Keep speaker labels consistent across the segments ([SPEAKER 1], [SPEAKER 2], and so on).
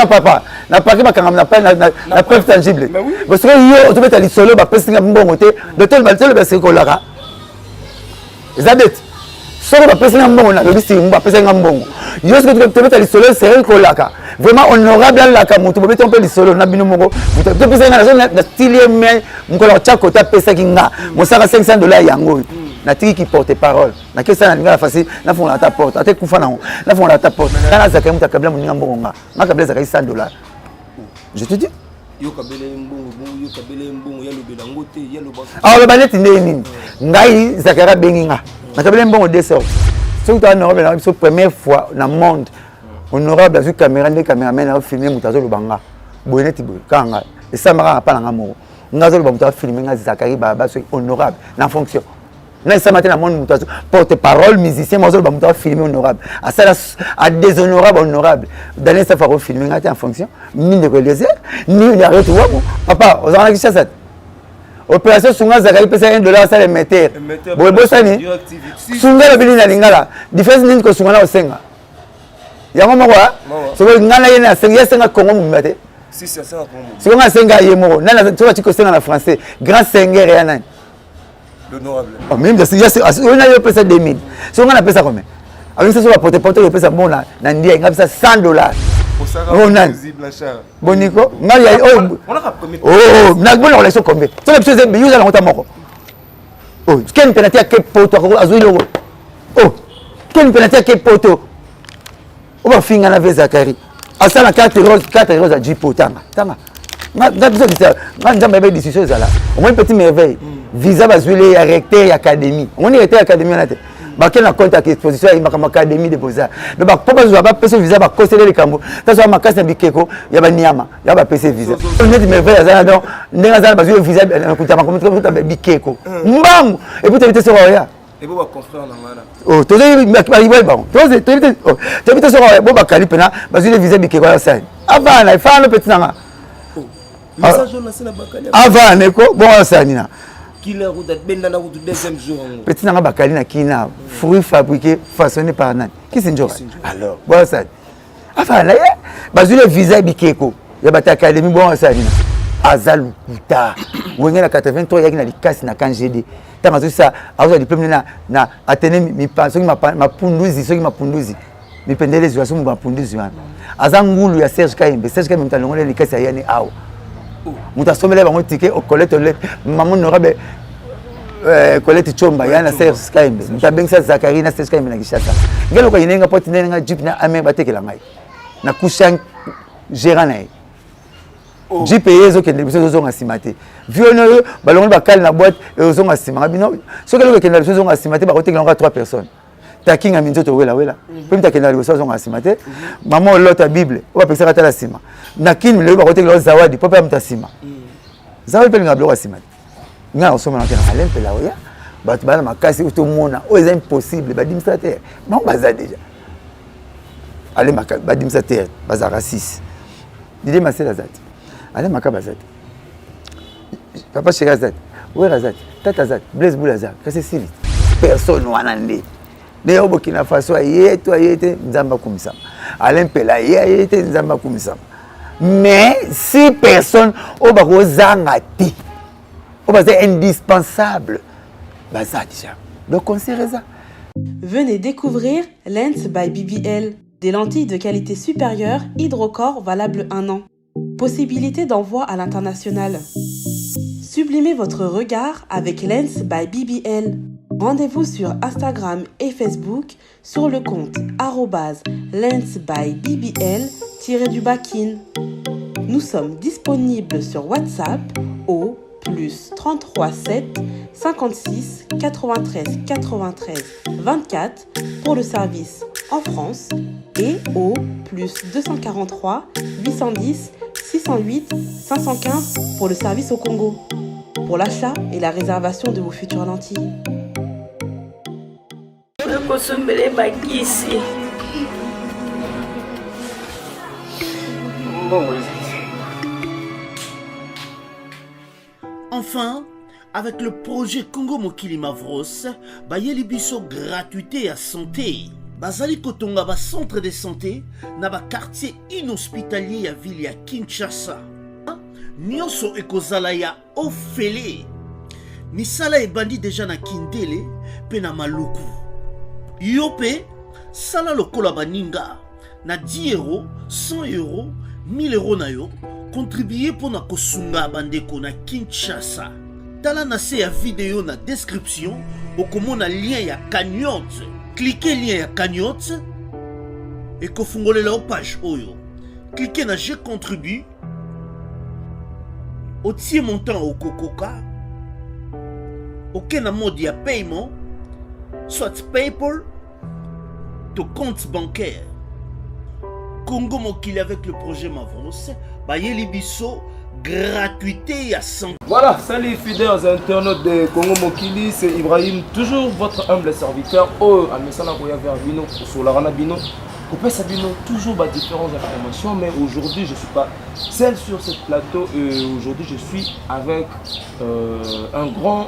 [SPEAKER 1] Na papa na parke bakangama na preuve tangible. Soki yo ozobeta lisolo, bapesi nga mbongo te, docteur toloba sekolaka eza bete. Soki bapesi nga mbongo, nalobi simbu bapesi nga mbongo. Yo soki tobeta lisolo seri kolaka, vraiment honorable alaka motu bobeta mpe lisolo na bino moko. Topesa nga natili ye mai mokolo akotya kote, apesaki nga mosaka 500 $. Yango oyo natiki porte parole, nakesa na linga na fasi, nafongola ata porte, ata ekufa nango, nafongola ata porte. Nga nazalaka moto akabila moninga mbongo. Nga nga kabila ezalaki 100 $, je te dis.
[SPEAKER 2] Yokabela ye mbongo bongo, yokabela ye mbongo, yalobela yango te, yaloba.
[SPEAKER 1] Aloba neti ndenge nini? Ngai Zakari abengi nga, nakabela mbongo deux sortes. Soki toa honorable na biso, première fois na monde honorable azwi caméra nde caméraman afilme moto azoloba nga boye, neti boye kaka nga esamaka nga mpa na nga moko. Nga azoloba, moto afilme nga Zakari Baba. Soki honorable na fonction na esama te na monde, moto porte parole musicien mo azoloba, moto afilme honorable asala adéshonorable honorable. Daniel Safa akofilme nga te en fonction, ni ndeko Eliezer, ni Ariet Wamo. Papa ozalaka na Kinshasa te. Opération sunga Zakari, pesa 1 dollar, asala émetteur boye. Bosani sunga elobi nini na lingala? Différence nini kosunga na kosenga? Yango moko. Soki ngai na ye nasenga, ye asenga Kongo mobimba te. Soki ngai asenga ye moko, nani? Soki atiki kosenga na français, grand seigneur ya nani? Oyo na yo opesa 2000, soki ngai napesa combien? Abengisa so baporte porte, opesa mbongo na ndia, ngai pesa 100 $. Oyo nani boniko ngai bona kolakisa combien? So na biso yo oza nango ta moko. Ken mpe natia ke poto azwi eloko. Ken mpe natia ke poto oyo bafinga na ve Zakari asala carte rose, carte rose ya jipo. Tanga tanga nga biso nga Nzambe ayebi décision ezala. Omoni petit merveille, visa bazwili ya recteur ya académie. Omoni recteur ya académie wana te, bakei na compte ya exposition ya makambo académie de beaux-arts. Donc mpo bazwa, bapesa visa, bakoseli likambo tasoa makasi na bikeko ya baniama ya bapesa visa. Neti merveille aza donc ndenge aza, bazwi visa kutama bikeko mbangu et puis toyebi te soki oya. Toyebi bango, toyebi te soki bo bakali mpena bazwi visa bikeko ya sani. Avana efana petit nanga, avana eko bongo asani na petit nanga bakali na kina fruit fabriqué, façonné par nani? Kisi njoka. Alors bongo asani afana na ye, bazwi le visa ya bikeko ya bato académie. Bongo asani na aza lukuta. Wenge na 83 eyaki na likasi na kangd. Ntango azosisa, azozwa diplôme na atene soki mapunduzi, soki mapunduzi mipendele ezwa, soki mapunduzi wana aza ngulu ya Serge Kayembe. Serge Kayembe moto alongoli likasi ayani awa, moto asombeli bango ticket. Colette Olete, mama honorable Colette Chomba ya na Serge Kayembe, moto abengisa Zakari na Serge Kayembe na Kinshasa. Ngai loka yenenga po tindeli nga jeep na amer, batekela ngai na kusha gérant na ye. Jeep eye, ezokende biso, ezozonga nsima te. Vione oyo balongoli bakale na boîte, ezozonga nsima. Nga bino soki eloko ekenda liboso, ezonga nsima te. Bakotekela ngo 3 personnes. Takinga minzoto welawela mpe mutu akendaka liboso, azonga nsima te. Mama olota bible oyo bapekisaka tala nsima na kini. Lelo bakotekela zawadi mpo mpe ya moto ya nsima. Zawadi mpe elingaka biloko ya nsima te. Ngai nakosomba na kena ale mpela oya bato baya na makasi oyo tomona oyo eza impossible. Badimisa te, bango baza déjà ale badimisa te, bazalaka 6. Didie Masela aza te, ale Makaba aza te, papa Chéri aza te, Wera aza te, tata aza te, Blaise Bula aza, kasi esili personne wana nde nde yo Burkina Faso aye to aye te. Nzambe akumisama. Alain Mpela aye, aye te, Nzambe akumisama. Mais si personne oyo bakozanga te, oyo baza indispensable, baza déjà. Donc concert eza.
[SPEAKER 3] Venez découvrir Lens by BBL, des lentilles de qualité supérieure, hydrocore valable un an. Possibilité d'envoi à l'international. Sublimez votre regard avec Lens by BBL. Rendez-vous sur Instagram et Facebook sur le compte lens by BBL-kin. Nous sommes disponibles sur WhatsApp au +33 7 56 93 93 24 pour le service en France et au +243 810 608 515 pour le service au Congo. Pour l'achat et la réservation de vos futures lentilles.
[SPEAKER 4] Nakosombele bakisi. Mbongo eza te.
[SPEAKER 5] Enfin, avec le projet Congo Mokili Mavros, bayeli biso gratuité ya santé. Bazali kotonga ba centres de santé na ba quartiers inhospitaliers ya ville ya Kinshasa. Nyonso ekozala ya ofele. Misala ebandi deja na Kindele pe na Maluku. Yo pe sala lokola baninga na 10 euros, 100 euros, 1000 euros na yo, contribuer mpo na kosunga bandeko na Kinshasa. Tala na se ya video na description okomona lien ya cagnotte. Cliquez lien ya cagnotte ekofungolela yo page oyo. Cliquez na je contribue, otie montant okokoka, oke na mode ya paiement, soit PayPal to compte bancaire. Congo Mokili avec le projet Mavros, bayeli biso gratuité ya santé.
[SPEAKER 2] Voilà, salut fidèles internautes de Congo Mokili, c'est Ibrahim, toujours votre humble serviteur. Oh, amesana koya vers bino, kosolara bino, kopesa bino toujours ba différentes informations, mais aujourd'hui je suis pas seul sur ce plateau et aujourd'hui je suis avec un grand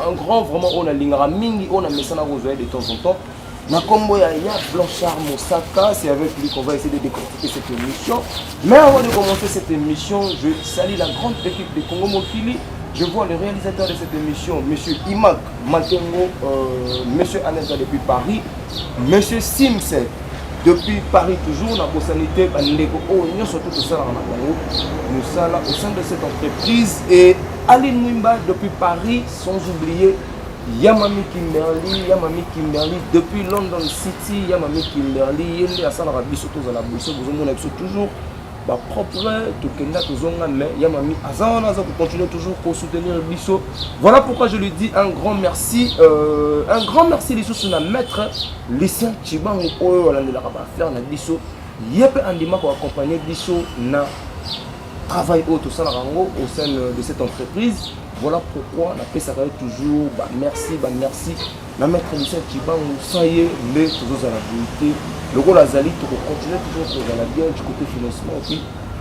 [SPEAKER 2] un grand vraiment oyo nalingaka mingi, oyo namesana kozwa ye de temps en temps na kombo ya ya Blanchard Mosaka. C'est avec lui qu'on va essayer de décortiquer cette émission. Mais avant de commencer cette émission, je salue la grande équipe de Congo Mokili. Je vois le réalisateur de cette émission, monsieur Imak Matengo, monsieur Anelka depuis Paris, monsieur Sims depuis Paris toujours, na bosanité bandeko oyo nyonso tout tosalaka na bango mosala au sein de cette entreprise, et Aline Mwimba depuis Paris, sans oublier Yamami Kimberly, Yamami Kimberly depuis London City. Yamami Kimberly ye nde asalaka biso tozala biso, bozomona biso toujours bapropre, tokenda tozonga, mais Yamami aza wana, aza kocontinue toujours kosoutenir biso. Voilà pourquoi je lui dis un grand merci, un grand merci lisusu na maître Lucien Chibangu oyo alandelaka baaffaire na biso. Ye mpe andima koaccompagne biso na travail oyo tosalaka yango au sein de cette entreprise. Voilà pourquoi napesaka ye toujours bamerci, bamerci na maître Lucien Chibangu. Sans ye nde tozozala boye te. Lokola azali, tokocontinue toujours kozala bien du côté financement, et puis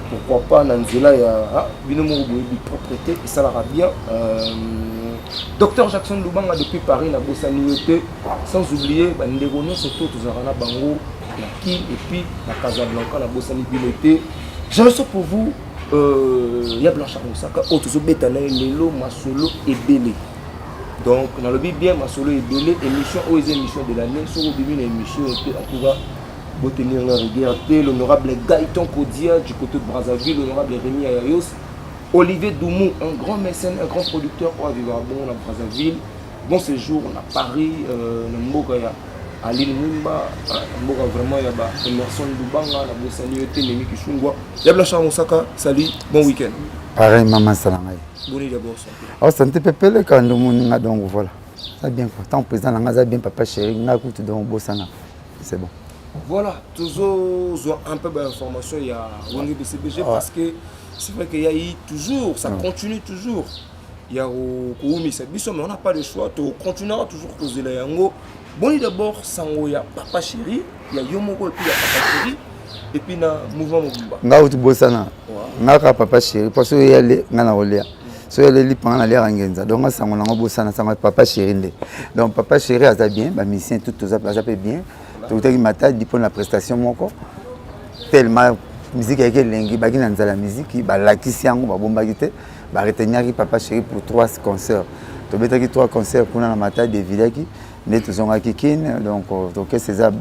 [SPEAKER 2] pourquoi pas na nzela ya bino moko boyebi propreté esalaka bien. Docteur Jackson Lubanga depuis Paris, nabosani yo te, sans oublier bandeko nyonso to tozalaka na bango na Kin et puis na Casablanca, nabosani bino te. Je reçois pour vous ya Blanchard Mosaka oyo tozobeta na ye lelo masolo ebele. Donc nalobi bien, masolo ebele. Émission oyo eza émission de l'année. Soki obimi na émission oyo te, en tout cas botenir nga rigueur te. L'honorable Gaëtan Kodia du côté de Brazzaville, l'honorable Rémi Ayayos, Olivier Doumou, un grand mécène, un grand producteur oyo avivaka bongo na Brazzaville. Bon séjour na Paris, na mboka ya Aline Mwimba, na mboka vraiment ya ba Emerson Lubanga, na bosani yo te, Nemi Kishungwa. Ya Blanchard Mosaka, salut, bon week-end.
[SPEAKER 1] Pareil, maman, sala ngai.
[SPEAKER 2] Boni d'abord santé?
[SPEAKER 1] Oh, santé pepele kando moninga, donc voilà, ça bien quoi. Tant président na nga aza bien, papa chéri nga kutu, donc bosana, c'est bon.
[SPEAKER 2] Voilà, toujours un peu d'informations, il y a Wenge BCBG, parce que c'est vrai qu'il y a eu toujours, ça continue toujours. Il y a koumisa biso, mais on n'a pas le choix, to continuera toujours kozela yango. Boni d'abord sango ya papa chéri, ya yo moko et puis ya papa chéri et puis na mouvement mobimba?
[SPEAKER 1] Nga uti bosana nga kaka papa chéri, mpo soki oyale nga na kolia, soki oleli panga naliaka ngenza. Donc nga sango nango bosana, sango ya papa chéri nde. Donc papa chéri aza bien, bamusicien tout toza, aza mpe bien. Tokutaki Matadi mpo na prestation moko, tellement musique ayaki elengi, baki na nzala ya musique, balakisi yango, babombaki te, bareteniraki papa chéri pour trois concerts. Tobetaki trois concerts kuna na Matadi, evidaki nde tozongaki Kine. Donc tokese eza,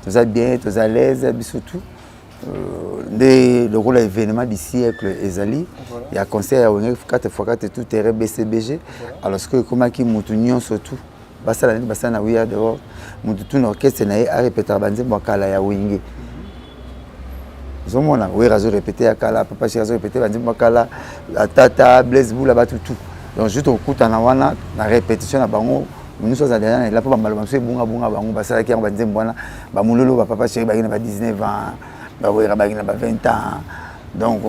[SPEAKER 1] toza bien, toza l'aise biso tout. Nde lokola événement du siècle ezali ya concert ya Wenge 4 x 4 tout terrain BCBG. Alors soki ekomaki, motu nyonso tout basala nini, basala na We Are The World, motu tout na orchestre na ye arepetaka banzembo ya kala ya Wenge. Ozomona Wera azorepete ya kala, papa chéri azorepete banzembo ya kala, atata Blaise Bula, bato tout. Donc juste okutana wana na répétition na bango nyonso, azala deja na ela mpo bamaloba mosusu ebungabunga. Bango basalaki yango banzembo wana, bamololo, bapapa chéri baki na ba 19 ans, bawera baki na ba 20 ans. Donc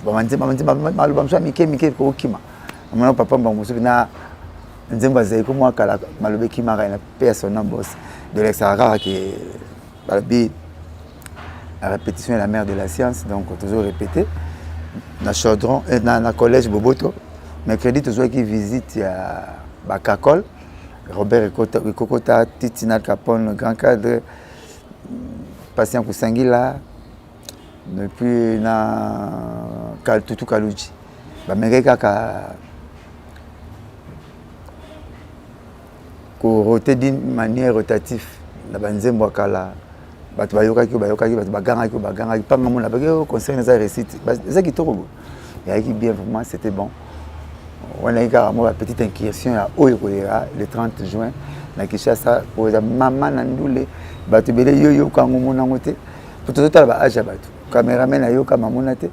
[SPEAKER 1] maloba mosusu ya mike mike kokima. Amona papa mbango mosusu na nzembo azali komwa kala, maloba ekimaka na pe ya sona bos dolekisaka kaka ke balobi la répétition est la mère de la science. Donc toujours répéter na Chaudron, na collège Boboto. Mercredi tozwaki visite ya bakakol. Robert Ekokota, Titina Capone, grand cadre, Patient Kusangila, et puis na Tutu Kaluji. Bamekaki kaka korote d'une manière rotatif na banzembo ya kala bato bayokaki oyo bayokaki bato bagangaki oyo bagangaki panga mona baki oh, concert eza réussite eza kitoko boye eyaki bien vraiment c'était bon wana eyaki kaka mwa petite incursion ya oyo ekoleka le 30 juin na kinshasa oyo eza mama na ndule bato ebele yo yoka yango omona yango te po tozotala ba age ya bato cameraman ayoka mamona te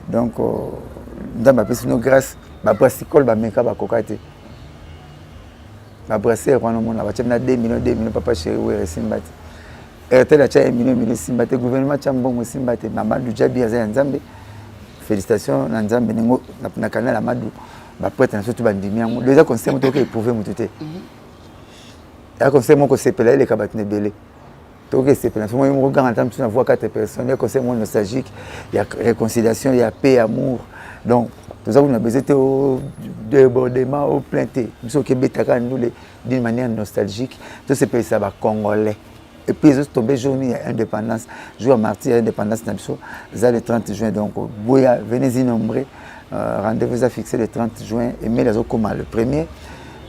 [SPEAKER 1] donc euh, nzambe apesi bino grâce babrasicole bameka bakoka te babrasseur wana omona batya bina 2 million 2 million papa chéri were esimba te airtel atya 1 million million esimba te gouvernement atya mbongo esimba te mamadou jabi aza ya nzambe félicitation na nzambe ndenge na canal amadou baprêtre na biso tu bandimi yango do eza conseil moto oke éprouve motu te ya conseil moko kosepela eleka bato na ebele tokoki esepela somo yo moko ganga ata mosusu na voix quatre personnes ya conseil moko nostalgique ya réconciliation ya paix amour donc toza kuna besoin te o débordement o plein te biso okebetaka ndule d'une manière nostalgique tosepelisa bacongolais et puis ezotombe journée ya indépendance jour ya martyr ya indépendance na biso eza le 30 juin donc boya venez y nombreux euh, rendez-vous eza fixé le 30 juin emeli azokoma le premier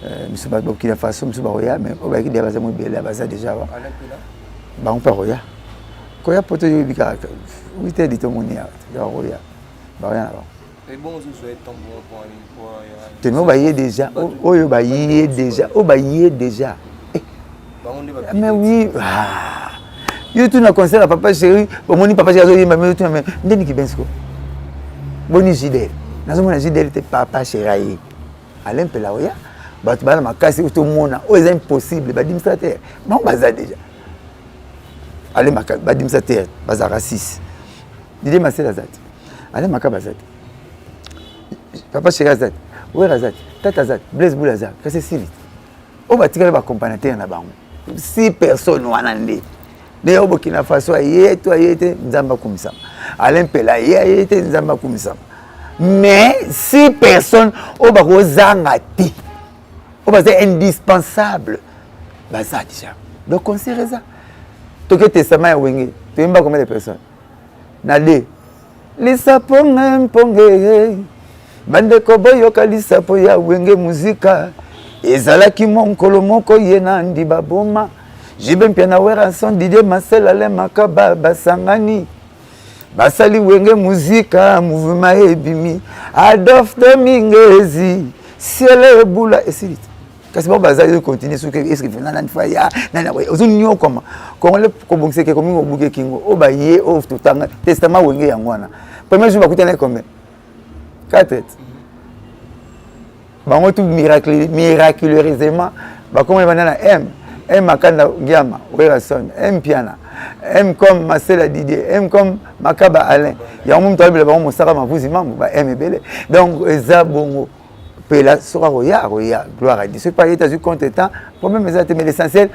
[SPEAKER 1] euh, misu ba Burkina Faso misu bakoya mais oyo bayaki deya baza mo ebele baza deja awa bango mpe akoya koya poto yoyebi kaka 8 heures ditomoni awa bakoya bakoya na bango te oyo baye deja oyo baye deja oyo baye deja eh. mais oui ah. yo tuna concert ya papa chéri omoni papa chéri azoyemba mais tuna mais ndeni kibensko boni jidel nazomona jidel te papa chéri aye Alain Mpela oya bato bana makasi oyo tomona oyo eza impossible badministrateur bango baza déjà Alain Maka badministrateur bazalaka 6 Didier Masela aza te Alain Makaba aza te Papa Chéri aza te Wera aza te Tata aza te Blaise Bula aza kasi esili te oyo batikali baaccompagnateur na bango si personne wana nde nde yo Burkina Faso aye to aye te nzambe akumisama Alain Mpela aye aye te nzambe akumisama mais si personne oyo bakozanga te oyo baza indispensable baza déjà donc concert eza toke testament ya wenge toyemba combien de personnes na de lisapo nge mponge bandeko boyoka lisapo ya wenge muzika ezalaki monkolo moko ye na andi baboma jibe mpiana werrason didier masel alain makaba basangani basali wenge muzika mouvement ebimi adolphe domingezi siele ebula esili te kasi bango baza yo continue soki eske vena nani fa ya nani akoya ozoniokwama congolais kobongisa ekeko mingi obuki ekingo oyo baye oyo totanga testament wenge yango wana premier jour bakutana combien 4 bango tout miraculeusement bakomona banda na m m makanda ngiama werrason m piana m comme masela didier m comme makaba alain yango moto alobela bango mosaka mavuzi mambo ba m ebele donc eza bongo pela soki akoya akoya gloire à Dieu soki pa ye azwi compte temps problème eza te mais l'essentiel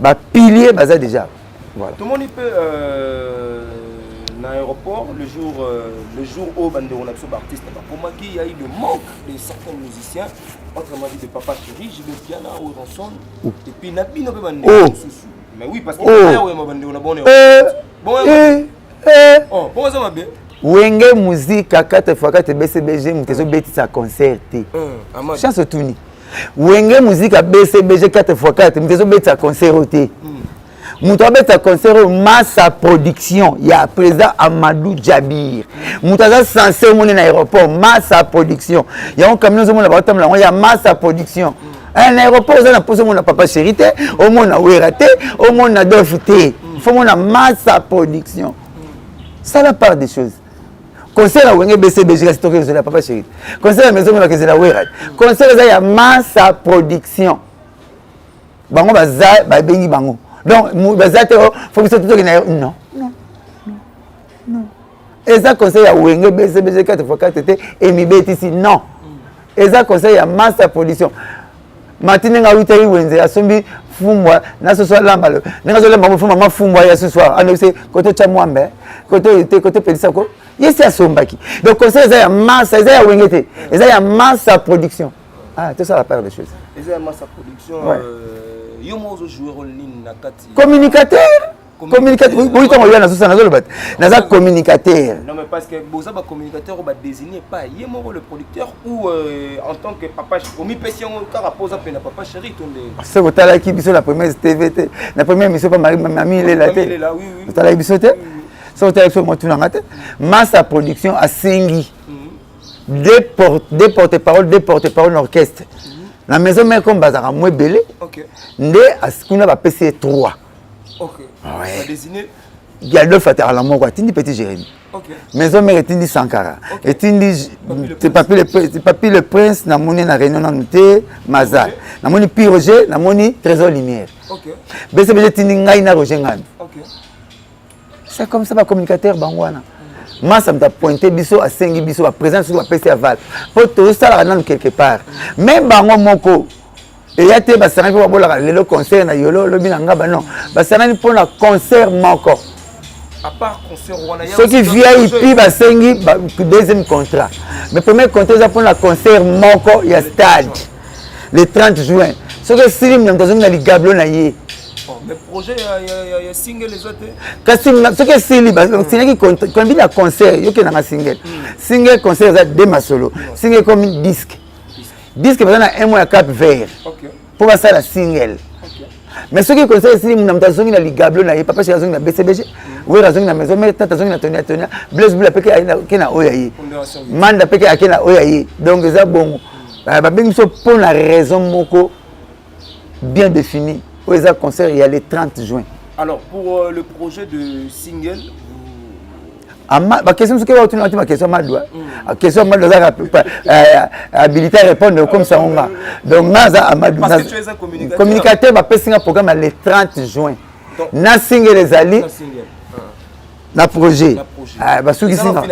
[SPEAKER 1] ba pilier baza déjà
[SPEAKER 2] voilà tomoni mpe euh, na aéroport le jour euh, le jour oyo bandeko na biso baartiste bakomaki ya eu le manque de certains musiciens autrement dit de papa chéri JB Mpiana oyo Ranson et puis na bino mpe bandeko oh. mosusu mais oui parce que oh. oyamba bandeko na bon
[SPEAKER 1] eh,
[SPEAKER 2] bon
[SPEAKER 1] eh, eh.
[SPEAKER 2] oh bongo eza mabe
[SPEAKER 1] wenge muzika 4 x 4 bcbg moto ezobetisa concert te
[SPEAKER 2] hmm,
[SPEAKER 1] chance otuni wenge muzika bcbg 4 x 4 moto ezobetisa concert oyo te hmm. moto abetisa concert oyo massa production ya président amadou jabir moto aza sense omoni na aéroport massa production yango kamino ozomona baotambola yango ya massa production hmm. na aéroport oza na mposa omona papa chéri te omona wera te omona dolphe te fo omona massa production sala part des choses concert ya wenge bcbg kasi toki ezela papa chéri concert ya maison melaka ezela wera concert eza ya massa production bango baza babengi bango donc baza te oh, fo biso totoki na non non non eza concert ya wenge bcbg 4 x 4 te emibetisi non eza conseil ya massa production mati ndenge awutaki wenze asombi fumbwa na soso alamba lo ndenge azolamba ngo fumbwa ma fumbwa ya soso anokise koto tya mwambe koto te koto pelisa ko ye si asombaki donc conseil eza ya massa eza ya wenge te eza ya massa production ah tosala part des choses.
[SPEAKER 2] Eza ya Massa Production.
[SPEAKER 1] Ouais.
[SPEAKER 2] Yo moko ozojouer rôle nini na kati?
[SPEAKER 1] Communicateur, communicateur. Boyi ntango oya nazosala, nazoloba te, naza communicateur.
[SPEAKER 2] Non, mais parce que boza bacommunicateur oyo badésigné pas ye moko le producteur ou en tant que papa omipesi yango kaka mpo oza pena papa chéri to nde?
[SPEAKER 1] Soki otalaki biso na première TV te, na première émission pa Mami Lela te.
[SPEAKER 2] Lela, oui.
[SPEAKER 1] Otalaki biso te. Soki otalaki biso, motunanga te. Massa Production asengi deux porte-parole na orchestre na maison mère, comme bazalaka mo ebele. Nde kuna bapesi ye trois. Ouais.
[SPEAKER 2] Badésigné.
[SPEAKER 1] Adolphe atakala moko, atindi petit Jérémi. Maison mère etindi Sankara, etindi
[SPEAKER 2] Papi le
[SPEAKER 1] Papi le, Papi le Prince. Namoni na réunion nanu te Maza, namoni Pi Roger, namoni Trésor Lumière. BCBG etindi ngai na Roger Ngami. C'est comme ça, bacommunicateur bango wana. Masa moto apointe biso, asengi biso baprésident, soki bapesi aval mpo tozosalaka nanu quelque part. Mais bango moko eya te, basangani mpo babolaka lelo concert na yolo, lobi na ngaba. Non, basangani mpona concert moko.
[SPEAKER 2] À part concert wana ya
[SPEAKER 1] Soki VIP basengi deuxième contrat, mais premier contrat eza mpona concert moko ya stade le 30 juin. Soki esili, moto azongi na ligablo na ye.
[SPEAKER 2] Oh, mais projet ya single eza te?
[SPEAKER 1] Kasi soki esili, basignaki kombi na concert, yokendanga single. Single, concert eza de masolo. Single ekomi disque. Disque baza na un mois ya Cap Vert mpo basala single. Mais soki concert esili, na moto azongi na ligablo na ye. Papa Chéri azongi na BCBG, Wera azongi na maison mère, tata azongi na Tonia Tonia, Blaise Bula peke ake na oyo ya ye, Manda peke ake na oyo ya ye. Donc eza bongo. Babengi biso mpo na raison moko bien définie oyo eza concert ya le 30 juin.
[SPEAKER 2] Alors, pour le projet de single?
[SPEAKER 1] Baquestion soki otuna ti baquestion Amadou, question Amadou aza habilité à répondre comme ça nga. Donc nga aza Amadou communicateur, bapesi nga programme ya le 30 juin na single ezali na projet. Basukisi nga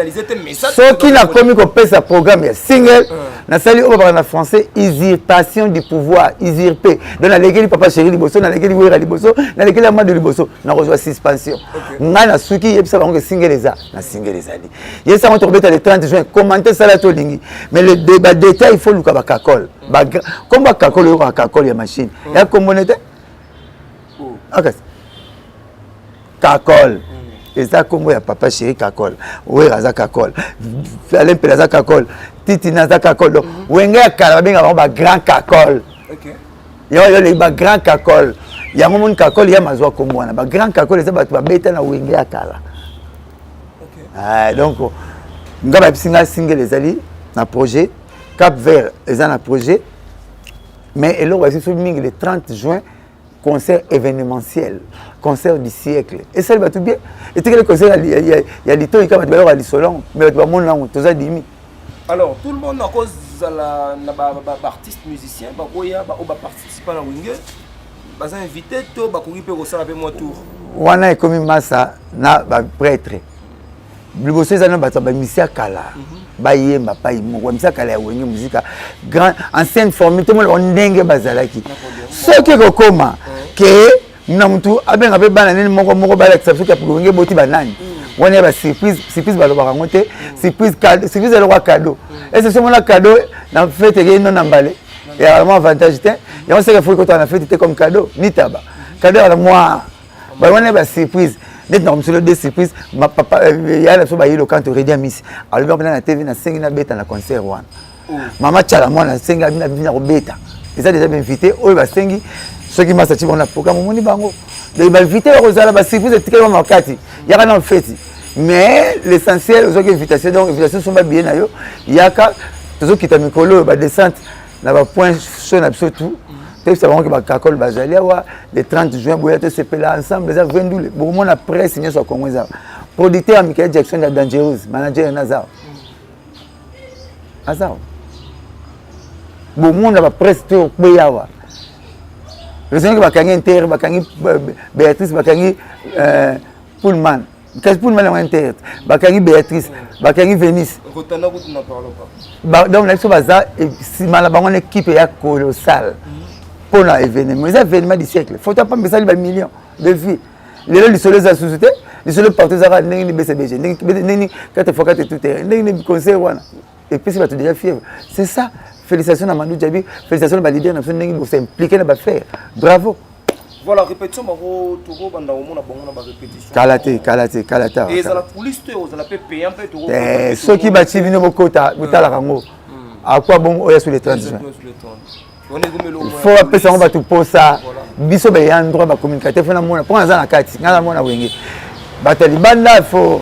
[SPEAKER 1] soki nakomi kopesa programme ya single, nasali oyo babaka na français usurpation du pouvoir, usurpé. Donc nalekeli papa chéri liboso, nalekeli Wera liboso, nalekeli Amado liboso, nakozwa suspension. Ngai nasuki yebisa bango ke single eza na single ezali yebisa yango, tokobeta le 30 juin. Commenter sala tolingi, mais le badétail, il faut luka bakakole kombo. Akakole, oyokaka kakole ya machine ya kombo ne te. Akasi kakole eza nkombo ya papa chéri. Kakol Wera aza kakol, Alain Mpela aza kakol, Titina aza kakol. Donc Wenge ya kala babengaka bango bagrand kakol. Yo oleki bagrand kakol yango, moni kakol ya mazwa nkombo wana. Bagrand kakol eza bato babeta na Wenge ya kala. Donc nga bayebisi nga single ezali na projet, Cap Vert eza na projet, mais eloko bayebisi biso mingi, le 30 juin, concert événementiel, concert du siècle. Esali bato bien, etikali concert ya litoi kaka bato bayoka lisolongo, mais bato bamona yango, toza dimi.
[SPEAKER 2] Alors tout le monde akozala na baartiste musicien bakoya, oyo baparticipa na Wenge baza invité to bakoki mpe kosala mpe mwa tour?
[SPEAKER 1] Wana ekomi masa na baprêtre. Liboso eza na bato ya bamisi ya kala, bayemba pai moko, bamisi ya kala ya Wenge Musika grand ancienne formule. Tomona bango ndenge bazalaki. Soki ekokoma ke na mutu abenga mpe bana nini moko moko, balakisa soki Wenge boti banani wana ya basurprise. Surprise balobaka yango te. Surprise, surprise eloko ya cadeau. Ese soki omona cadeau na fête, ekei no na mbale, ezalaka mwa avantage te. Yango seke foki kotala na fête te comme cadeau nitaba cadeau ezalaka mwa wana basurprise. Neti na komisolo de surprise, papa ya na biso bayilo kanto redi amisi alobi mpena na TV, nasengi nabeta na concert wana. Mama Tiala mwana asengi abi na kobeta. Eza déjà bainvité oyo basengi. Soki masa ti bango na programme, omoni bango. Donc bainvité bakozala, basurprise etikali mwa makati yaka na feti. Mais l'essentiel, ozwaki invitation, donc invitation, somba billet na yo, yaka. Tozokita mikolo oyo badescente na bapoint chaud na biso tout, toyebisa bango ke bakakole bazali awa le 30 juin. Boya tosepela ensemble, eza vrai ndule. Bokomona presse nyonso ya Congo eza. Producteur ya Michael Jackson ya Dangerous, manager na aza aza. Bomona bapresse to okweya awa. Ezalaki bakangi Inter, bakangi Béatrice, bakangi Pullman. Kasi Pullman yango Inter, bakangi Béatrice, bakangi Venise. Donc na biso baza nsima na bango na équipe ya colossal mpona événement. Eza événement du siècle. Photo apamba esali bamillion de vues. Lelo lisolo eza susu te. Lisolo partout ezaka ndenge nini BCBG, ndenge nini 4 x 4 tout terrain, ndenge nini concert wana epesi bato déjà fièvre. C'est ça. Félicitation na Mandou Djabi, félicitation na ba leader na biso ndenge bo s'impliquer na ba faire. Bravo.
[SPEAKER 2] Voilà, répétition bango toko banda omona bango na ba répétition.
[SPEAKER 1] Kala te, kala te, kala te.
[SPEAKER 2] Ezala coulisse te, ozala pe payant pe toko.
[SPEAKER 1] Eh, soki batie bino bokota, botalaka yango. À quoi bon oya sur les 30 juin? Faut bapesa yango bato posa. Biso ba ya droit ba communicateur faut namona mpo naza na kati, ngai namona wenge. Bato ya libanda faut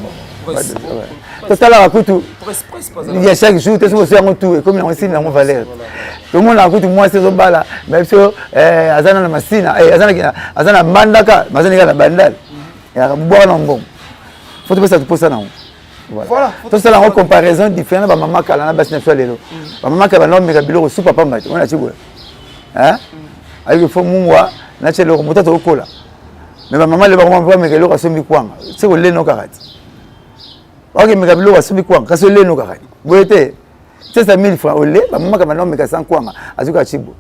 [SPEAKER 1] totalaka kutu ya chaque jour te, soki osi yango tout ekomi nango esili nango valeur. Tomonaka kutu mwasi ezobala me biso aza na masina, aza na mbandaka, aza nika na bandal yaka bobwaka na mbongo. Faut topesa toposa nango. Tosala yango comparaison différent na bamama kala na basi na biso ya lelo. Bamama kala banda omeka biloko supa pamba te. Wana ti boye ayiki fo mungwa natia eloko moto atokokola. Me bamama lelo bakoma bameka eloko asombi kwanga se koleno kaka ti bakemeka biloko asombi kwanga, kasi oleno kaka ti boye te. Tiesa 1000 francs ole. Bamama kala banda omeka sans kwanga, azuka cibo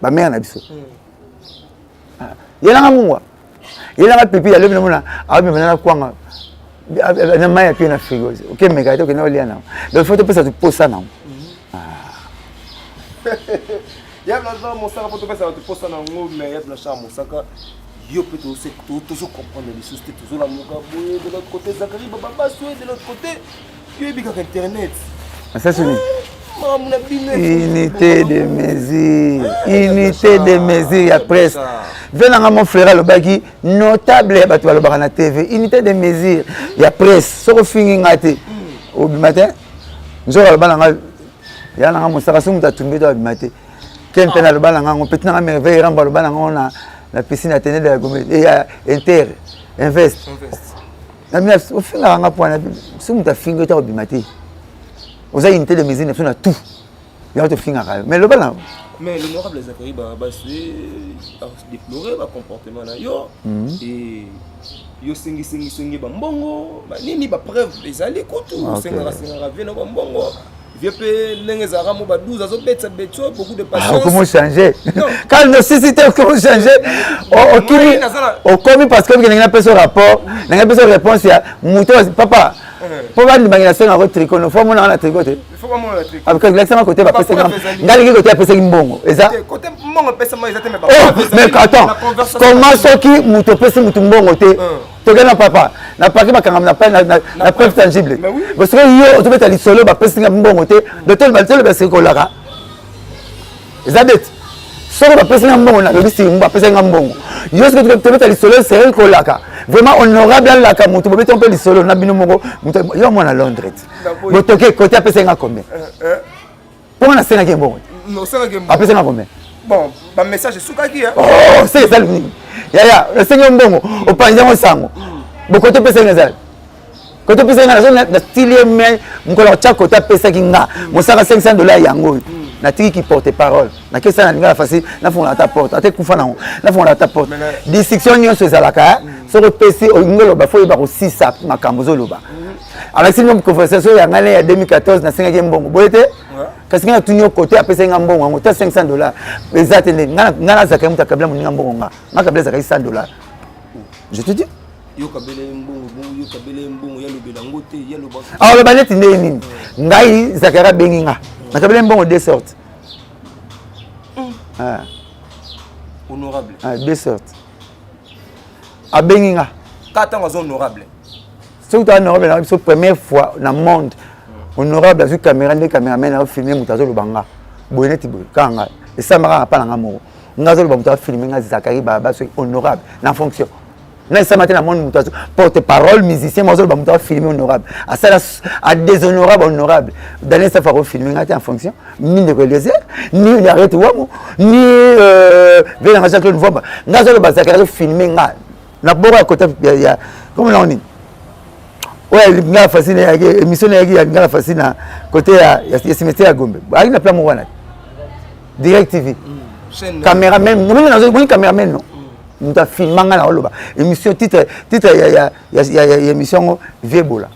[SPEAKER 1] bamere na biso yelanga mungwa, yelanga pipi. Alobi namona aomema na kwanga na mai ya pie na frigo, okemeka te, okende olia nango. Donc faut topesa toposa nango.
[SPEAKER 2] Ya Blanchard Mosaka, po topesa bato posa nango. Mais ya Blanchard Mosaka, yo mpe tozocomprendre lisusu te. Tozolamuka boye, de l'autre côté Zakari Bababaso, de l'autre côté yo yebi kaka internet.
[SPEAKER 1] Asasuni.
[SPEAKER 2] Makambo na bino.
[SPEAKER 1] Unité de mesure, unité de mesure ya presse. Ve nanga mon frère alobaki notable ya bato balobaka na TV. Unité de mesure ya presse, soki ofingi nga te, obima te. Nzoka aloba nanga ya nanga Mosaka, soki moto atumbi to abima te. Ken mpe naloba nanga yango petit nanga Merveille Rambo aloba nanga ngo na piscine Athénée de la Gombe ya Inter Invest. Ofingaka nga mpo wana, soki moto afingi yo te, obima te. Oza unité de mesure na biso na tout, yango tofingaka yo. Mais loba na
[SPEAKER 2] Mais l'honorable Zacharie Bababaswe a déploré ba comportement na yo et yo sengi sengi sengi bambongo banini, bapreuve ezali kutu. Osengaka sengaka vie na bambongo, vie mpe ndenge ezalaka mo ba 12 azobetisa betso, beaucoup de patience.
[SPEAKER 1] Okomi changer quand nosisi te, okomi changer, okimi, okomi parce que ndenge napesa rapport, ndenge napesa réponse ya moto papa mpo bandimaki nasengako tricot no fo amonaka na tricot te, lakisanga kote bapesaki nga, lingi kote apesaki mbongo eza. Mais attends, comment soki moto opesi motu mbongo te, tokende na papa na parki, bakangama na preuve tangible? Soki yo ozobeta lisolo bapesi nga mbongo te, docteur basirikolaka eza bete. Soki bapesi nga mbongo, nalobi simbu bapesaki nga mbongo. Yo soki tobeta lisolo serel kolaka vraiment honorable alaka moto bobeta mpe lisolo na bino moko. Yo mwana Londres ti botoke kote apesaki nga combien? Mpo nasengaki mbongo, apesaki nga combien?
[SPEAKER 2] Bon, bamessage esukaki.
[SPEAKER 1] Oh, se ezali nini yaya? Nasengi yo mbongo, opanzi yango sango bokote opesaki nga ezali kote opesaki nga. Nazo natili ye me mokolo akotya kote apesaki nga Mosaka 500 $ yango oyo. Natiki ki porte parole, nakesa na lingala facile, nafongola ata porte ata ekufa nango, nafongola ata porte. Distinction nyonso ezalaka. Soki opesi, olingi oloba, fo oyeba kosisa makambo ozoloba. Alakisi bino conversation ya ngai ya 2014, nasengaki ye mbongo boye te, kasi ngai natuni yo kote apesaki nga mbongo yango ta 500 $ eza te. Nde ngai nazalaki moto akabila moninga mbongo, nga nga kabila ezalaki 100 $, je te dis.
[SPEAKER 2] Yo kabela ye mbongo bongo, yo kabela ye mbongo, yalobela yango te, yaloba.
[SPEAKER 1] Aloba neti ndenge nini? Ngai Zakari abengi nga, nakabela ye mbongo deux sortes. Ah.
[SPEAKER 2] Honorable.
[SPEAKER 1] Ah, deux sortes abengi nga.
[SPEAKER 2] Ka ntango aza honorable.
[SPEAKER 1] Soki toza honorable na biso, première fois na monde honorable azwi caméra nde caméraman afilme moto azoloba nga boye neti boye kaka nga esamaka nga mpa na nga moko. Nga azoloba moto afilme nga Zakari Baba, soki honorable na fonction na esama te na monde, moto porte parole musicien mo azoloba moto afilme honorable asala adéshonorable honorable. Daniel Safa akofilme nga te en fonction, ni ndeko Eliezer, ni Arete Wamo, ni venanga Jacques Claude Mvomba. Nga azoloba Zakari azofilme nga na boko ya kota ya comme nango nini oyo lingala facile eyaki, émission eyaki ya lingala facile na côté ya cimetière ya Gombe, ayaki na plan moko wana Direct TV. Caméraman, moni caméraman no moto afilma nga na oloba émission, titre ya émission yango Viebola.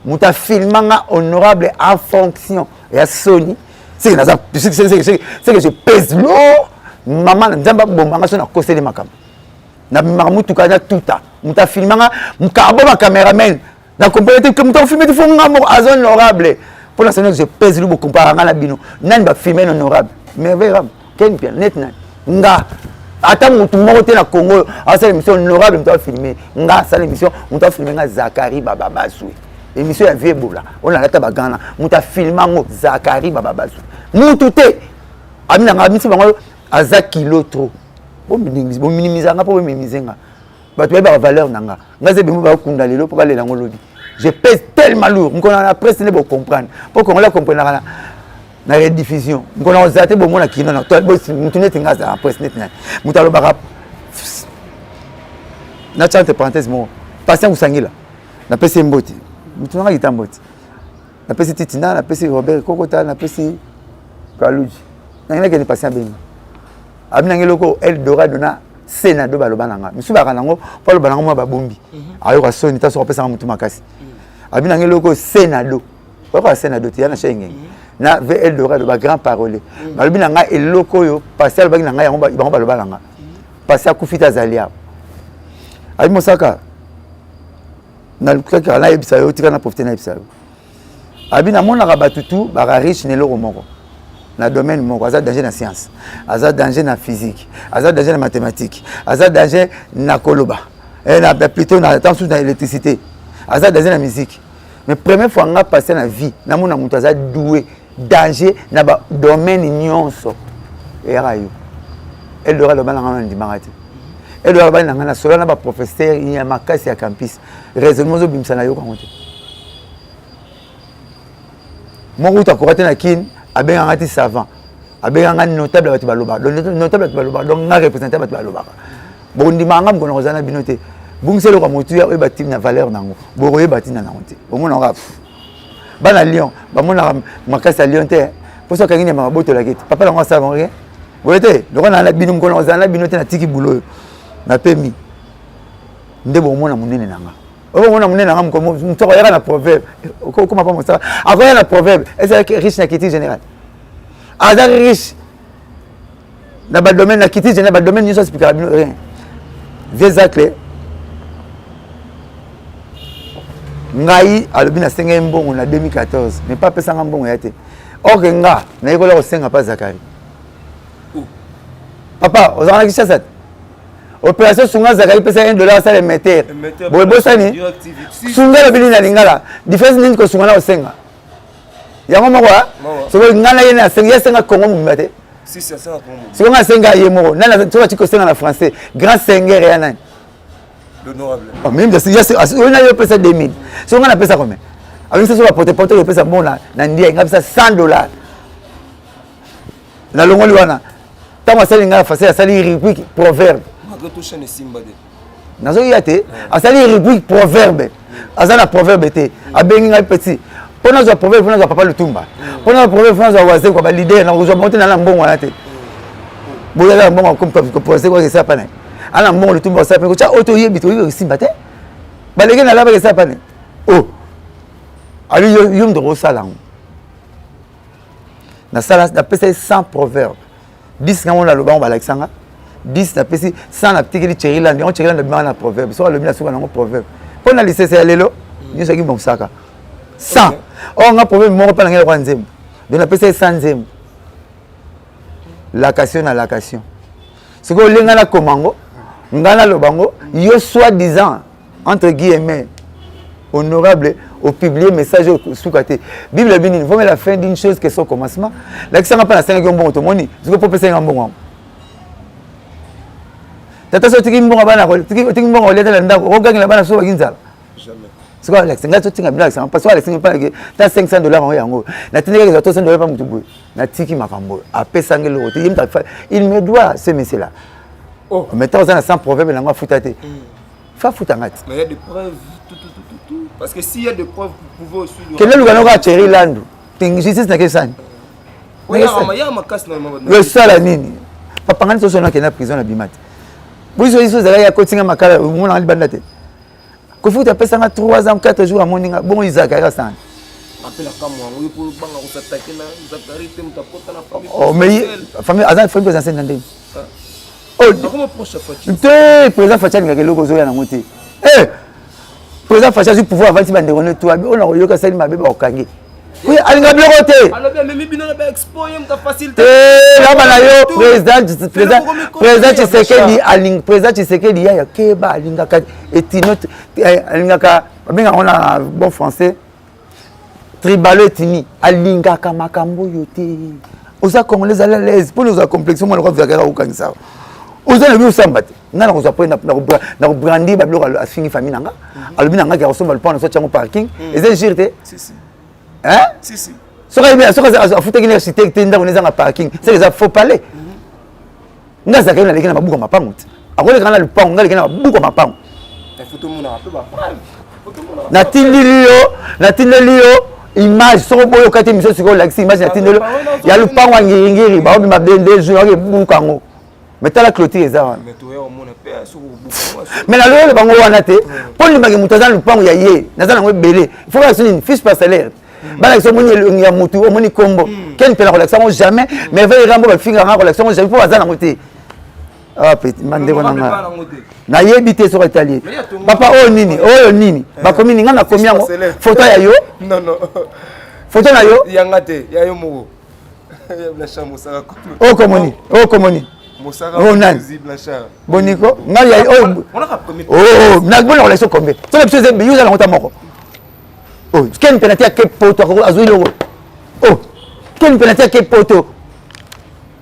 [SPEAKER 1] Moto afilma nga honorable en fonction ya soni, c'est que naza, c'est que je pèse lourd. Mama na Nzambe abomanga so nakoseli makambo, nabimaka motuka na tuta moto afilma nga mokabo ba caméraman na comprendre te. Moto afilme te, fo nga moko aza honorable. Mpo na sani je pèse lu bokompara nga na bino. Nani ba filmer honorable? Merveille Ram, Ken Piana, net nani? Nga ata mutu moko te na Congo asala émission honorable moto afilme nga asala émission moto afilme nga Zakari Baba Bazui émission ya vie Ebola oyo nalata bagana moto afilme yango Zakari Baba Bazui mutu te ami na nga misi bango aza kilo trop bominimiza nga mpo bominimize nga bato bayebaka valeur na nga nga ze bimo bakunda lelo mpo balela yango lobi je pèse tellement lourd mokolo na presse nde bocomprendre mpo congolais acomprenaka na na rediffusion mokolo na kozala te bomona kino na motu neti nga azala na presse neti nani moto alobaka natya entre parenthèse moko patient kosangila napesi ye mbote motu nanga kita mbote napesi titina napesi robert kokota napesi kaluji nangi nakende patient abenga abi nangi eloko el dorado na senado baloba na nga misusu baka nango mpo aloba nango mwa babombi mhm. ayoka soni ta soki apesanga motu makasi mhm. abi nangi eloko senado oyoka senado te ya na shai ngenge mhm. na v el dorado ba grand parole balobi na nga eloko oyo pasi alobaki na ngai yango bango baloba na nga pasi akufi te azali awa abi mosaka nalukaki nayebisa yo tika na profite nayebisa yo abi namonaka bato tu baka riche na eloko moko na domaine moko aza danger na science aza danger na physique aza danger na mathématique aza danger na koloba eh, na, plutôt na temps na électricité aza danger na musique mais première fois nga passe na vie namona moto aza doué danger na ba domaine nyonso eyaka yo eldora aloba na nga nandimaka te eldora aloba na nga nasola na baprofesseur ya makasi ya campus raisonnement ozobimisa na yoka yango te moko kutu akoka te na kin abengaka ti savant abengaka nga notable ya bato balobaka donc notable ya bato balobaka donc nga représente bato balobaka bokondimaka nga mokona kozala na bino te bungisa eloko ya motuya oyeba ntina valeur na yango bokoyeba ntina na yango te omonaka bana lion bamonaka makasi ya lion te mposo akangi nyama babotolaki te papa nango asala bango rien boye te lokola na bino mokolo kozala na bino te natiki bulo oyo napemi nde bokomona monene na nga okomona monene na nga moto akoyaka na proverbe okoma pa mosala akoya na proverbe ezalaki riche na culture générale aza riche na badomaine na culture générale badomaine nyonso asipikaka bino rien vieux zacle ngai alobi nasenga ye mbongo na 2014 mais pa apesanga mbongo ya te or ke nga nayekola kosenga pa zakari papa ozalaka na kinshasa te opération sunga zakari pesa 1 dollar asala émetteur boye bosani sunga elobi nini na lingala différence nini kosunga na kosenga yango moko soki ngai na ye nasenga ye asenga congo mobimba te sikoyo ngai asenga ye moko nani soki atiki kosenga na français grand seigneur ya nani oyo nayo opesa 2000 soki ngai napesa combien abengisa so bapotepote opesa mbongo na ndiai ngai apesa 100 dollar nalongoli wana ntango asali ngai na français asali rubrique proverbe nazoya te asali rubrique proverbe aza na proverbe te abengi ngai petit mpo nazwa proverbe mpo nazwa papa lutumba mpo nazwa proverbe mpo nazwa wazekwa balider nakozwa bango te na na mbongo wana te boyaka mbongo wazekwa esala pa naye ana mbongo lutumba osala pe kotya oyo toyebi toyebi kosimba te baleki na labaka esala pa naye o oh. ali yo moto okosala yango nasala napesa ye 100 proverbe 10 ngango naloba yango balakisa nga 10 napesi 100 natikeli cheriland yango cheriland abimaka na proverbe soki alobi na suka nango proverbe mpo na lisese ya lelo nyonso yaki mosaka 100 or nga proverbe moko mpe na ngai lokola nzembo donc napesa ye 100 nzembo lakation na lakation soki olenga nakoma yango ngai naloba yango yo soit disant entre guillemets honorable opublie message oyo suka te bible ebi nini vaut la fin d'une chose que son commencement lakisanga mpe nasengaki yo mbongo tomoni soki mpo opesaki nga mbongo yango tata so otiki mbongo bana otiki mbongo olia te na ndako okogangela bana so baki nzala sikoyo alakisa ngai totinga bino alakisa parce que alakisa ngai mpe ta 500 dollars yango yango natindaki ezwa 300 dollars mpa motu boye natiki makambo oyo apesanga eloko te ye moto il me doit ce monsieur là oh. mais ntango oza na sans proverbe nango afuta te mm. fa futa nga te
[SPEAKER 2] mais il y a des preuves tout tout tout tout tout parce que s'il y a des preuves vous pouvez aussi
[SPEAKER 1] kende luka noko ya Thierry Landu justice na kesani esala nini papa ngani soso nakende na prison na bima te biso biso ezalaki ya kotinga makala omonaka libanda te kofi kutu apesanga 3 ans 4 jours amoni nga bongo izakari asani oh, mais famille aza famille présidentielle na ndenge oh, te président Fatshi alingaka eloko ozoya nango te eh, président Fatshi azwi pouvoir avandisi bandeko ne to abi oyo nakoyoka asali mabe bakokangi. Oui, alinga biloko te.
[SPEAKER 2] Alobi amemi bino na ba expo ye muta facilité.
[SPEAKER 1] Eh, na bana yo président président président Tshisekedi aling président Tshisekedi ya keba alingaka etino eh, alingaka babenga ngo na bon français tribalo etini alingaka makambo oyo te. Oza congolais à l'aise pour nous complexe moi lokola vizaka kokangisa. Oza na bi osamba te. Nga nakozwa po na kobrandi babiloko afingi famille na nga. Alobi na nga ke akosomba lupango na so tiango parking. Eza injure te. Hein?
[SPEAKER 2] Si, si.
[SPEAKER 1] Soki ayebi soki afutaki na architecte te ndako ezanga parking, c'est eza faux palais. Mhm. Nga azalaki naleki na mabuka mapango te. Akoleka na lupango, nga aleki na mabuka mapango. Natindeli yo, natindeli yo image soko boyo okati émission sikoyo olakisi image natindeli ya lupango ya ngiringiri baobima bende jour akebuka yango. Mais tala clôture eza wana. Mais naloyele bango wana te mpo ndimaki moto aza na lupango ya ye naza nango ebele faut balakisa nini fiche parcellaire hmm. balakisa omoni elongi ya motu omoni kombo hmm. ken mpe nakolakisa yango jamais hmm. merveille rambo bafingaka nga kolakisa yango jamais mpo baza nango te ah, bandeko na nga nayebi te soki etali ye papa oyo nini oyo nini eh. bakomi nini nga nakomi yango foto ya yo foto na yo
[SPEAKER 2] yanga te ya yo moko
[SPEAKER 1] oyo komoni oyo komoni oyo nani boniko ngai ya oyo oh, bona kolakisa kombe soki biso eza yo oza nango ta moko oh, ken mpe natia ke poto azwi loko oh, ken mpe natia ke poto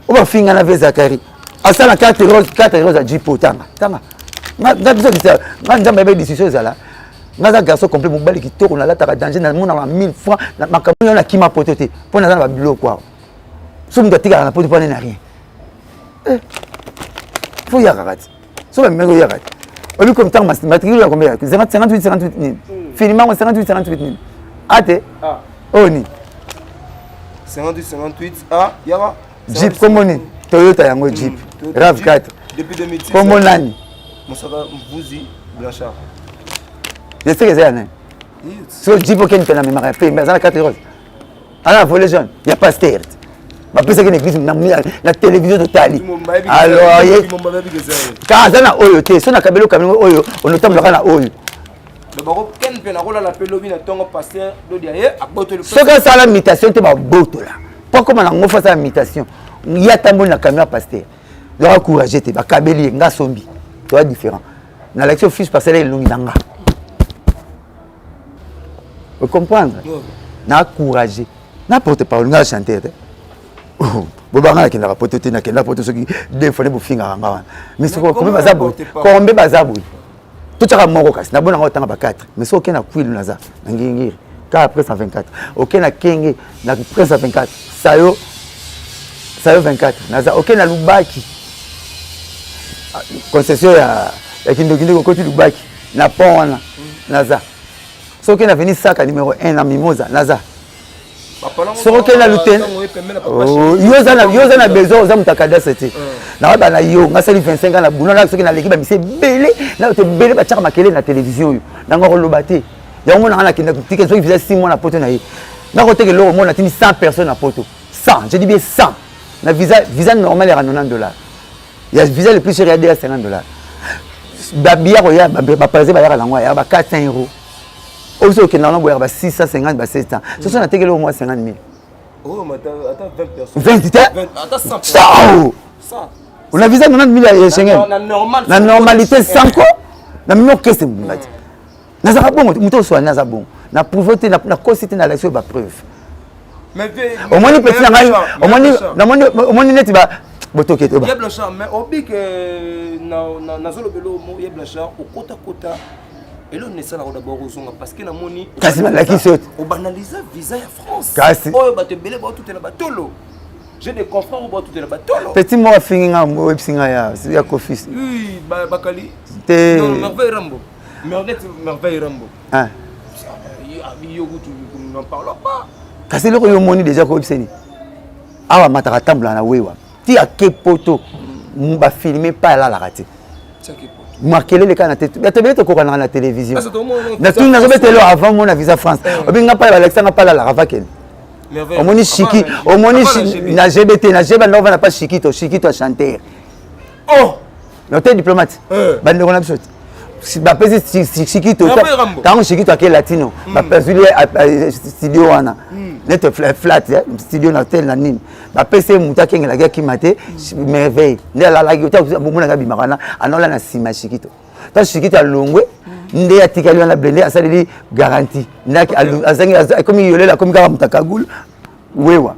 [SPEAKER 1] oyo bafinga na ve zakari asala carte rose carte rose ya jipo tanga tanga nga biso nga nzambe ayebi discussion ezala nga aza garçon complet mobali kitoko nalataka danger namonaka 1000 francs makambo oyo nakima poto te mpo naza na babiloko awa so moto atikaka na poto mpo ane na rien eh, fo oyakaka te so bamemaki oyaka te oyebi komi ntango matricule ya combien 58 58 nini hmm. filimango 58 58 nini a te ah. oyo nini
[SPEAKER 2] 58 58 a yaka
[SPEAKER 1] jeep kombo nini toyota yango jeep hmm, rav 4 kombo nani
[SPEAKER 2] mosaka mvuzi blanchard
[SPEAKER 1] jeseke eza ya nani so jeep okende mpe na memaka ya pembe aza na 4 rose aza na volet jaune ya paster bapesaki na église na télévision totali alors ye ka aza na oyo te so nakabeli okabeli oyo onotambolaka na oyo soki asala mutation te babotola mpo akoma na ngo fo asala mutation ye atamboli na camion ya paster donc acourage te bakabeli ye nga asombi toa différent nalakisi office parcelle elongi na nga ocomprendre na encourage na porte parole nga chanteur te oh, bobanga nakendaka poto te nakenda poto soki deux fois nde bofingaka nga wana mais soki kombe baza boye kombe baza boye totyaka moko kasi nabona nga otanga ba 4 mais soki okei na kwilu naza na ngiringiri kaka après 124 okei na kenge na prince 24 sayo sayo 24 naza okei na lubaki ah, concession ya, ya kindokindoki okoti lubaki na pont wana naza soki na veni saka numero 1 na mimoza naza soki okei na luten oh, yo oza na besoin oza moto ya cadastre te nayeba na yo nga sali 25 ans na buna na soki naleki bamisi ebele na bato ebele batiaka makelele na televizio oyo nanga koloba te yango mona nga nakenda kotika soki visa 6 mois na poto na ye nga koteka eloko mona natindi 100 personnes na poto 100 je dis bien 100 na visa visa normal yaka 90 dollars ya visa le plus cher ya 50 dollars babiya koya baparisien bayaka nango ya ba 400 euros oyo biso okenda wana boyaka ba 650 ba 700 soso natekeli oyo mwa 50 000 20 te 100 ona visa 90 000 ya Schengen na normalité 100 ko na mimi orchestre mobimba te nazalaka bongo moto oswani aza bongo na prouve te nakosi te nalakisi oyo bapreuve omoni peti na ngai omoni neti botoki ete
[SPEAKER 2] ye blanchard mais obike nazolobela omo ye blanchard okotakota eloko nini esalaka d'abord ozonga parce que namoni
[SPEAKER 1] kasi balakisi yo te
[SPEAKER 2] obanalisa visa ya france
[SPEAKER 1] kasi
[SPEAKER 2] oyo bato ebele baotutela batolo j'ai des confrères oyo baotutela batolo
[SPEAKER 1] petit moko afingi nga oyebisi nga ya kofisi
[SPEAKER 2] oui bakali
[SPEAKER 1] te
[SPEAKER 2] merveille rambo merveille rambo
[SPEAKER 1] ah.
[SPEAKER 2] yo kutu n'en parlons pas
[SPEAKER 1] kasi eloko yo omoni déjà koyebisa nini awa amataka atambolaka na wewa ti ake poto bafilme pa alalaka te makelele kaka na te bato ebele tokokanaka na télévision natuni nazobetelo avant mona visa france eh. obi nga pai balakisa nga pa alalaka vakende omoni shiki omoni na gbt na gb ndako vanda pa shikito shikito ya chanteur
[SPEAKER 2] oh
[SPEAKER 1] na te diplomate eh. bandeko na biso te bapesi shikito ntango shikito ake latino hmm. bapesuli eh, studio wana hmm. Nete flat eh, studio na hotel na nini bapesi ye moto akengelaki akima te. Merveille nde alalaki, bomonaka abimaka wana, anola na nsima ya Shikito. Ta Shikito alongwe, nde atikali wana blende, asaleli garantie nde azangi, akomi yolela, akomi kaka moto akagulu wewa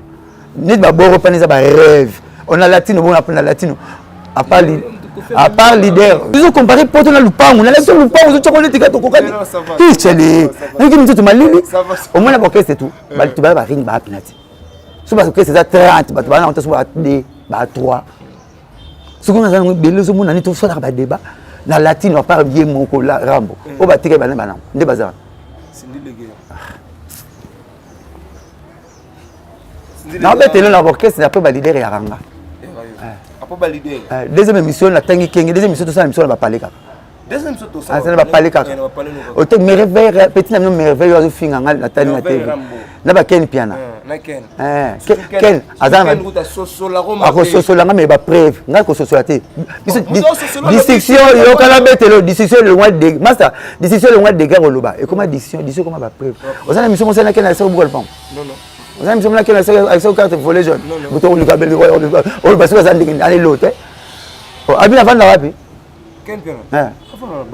[SPEAKER 1] neti baboro pana. Eza barêve on a latino bona na latino, à part leader. Bizo comparer poto na lupangu na biso, lupangu ozotyako neti ka tokokani tichele naki mitoto malili. Omona baorchestre tu bato baya baringi baapina te. So baorchestre eza 30, bato baa na so ba 2, ba 3. Soki naza nango ebele, ozomona nini, tosalaka badébat na latino. À part ye moko Rambo, oyo batikali bana banango nde baza wana. Naobetele na orchestre après baleader ya ranga. Deuxième émission natangi kenge, deuxième émission tosala émission na bapale kaka, asala bapale kaka ote Merveille, petit na bino Merveille oyo azofinga nga natali na TV na baken piana. Ken aza akososola nga, me bapreuve ngai kososola te. Distinction yokala betelo, distinction elongwa master, distinction elongwa dégât koloba ekoma distinction, distinction ekoma bapreuve. Oza na émission mosala na ken aseko buka lupango, oza na émission mona ken aseko carte volet jaune, moto oluka oyo basi baza ndenge anelo te. Abi navanda wapi?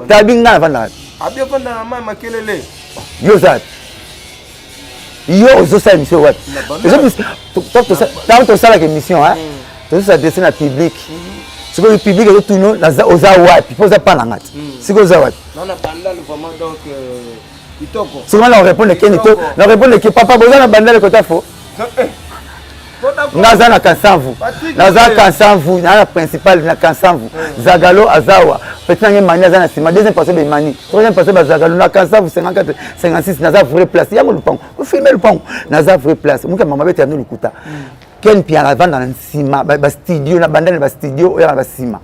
[SPEAKER 1] Tabi nga navanda wapi? Yo oza wapi? Yo ozosala émission wapi? Ntango tosalaka émission, tozos'adresse na public. Sikoyo public ezotuna oza wapi, mpo oza pa na nga te. Sikoyo oza wapi? Sikoyo na répondre keni to na répondre ke papa boza na Bandale kota fo nga aza na Kansanvu, naza Kansanvu, naza na principal na Kansanvu. Zagalo azawa, petit nange Mani aza na nsima, deuxième personne bemani, troisième personne bazagalo na Kansanvu 54 56. Naza vraie place yango lupango, ofilme lupango, naza vraie place. Moke mama bete yano lokuta. Ken Piana avanda na nsima bastudio na Bandale, bastudio oyaka na basima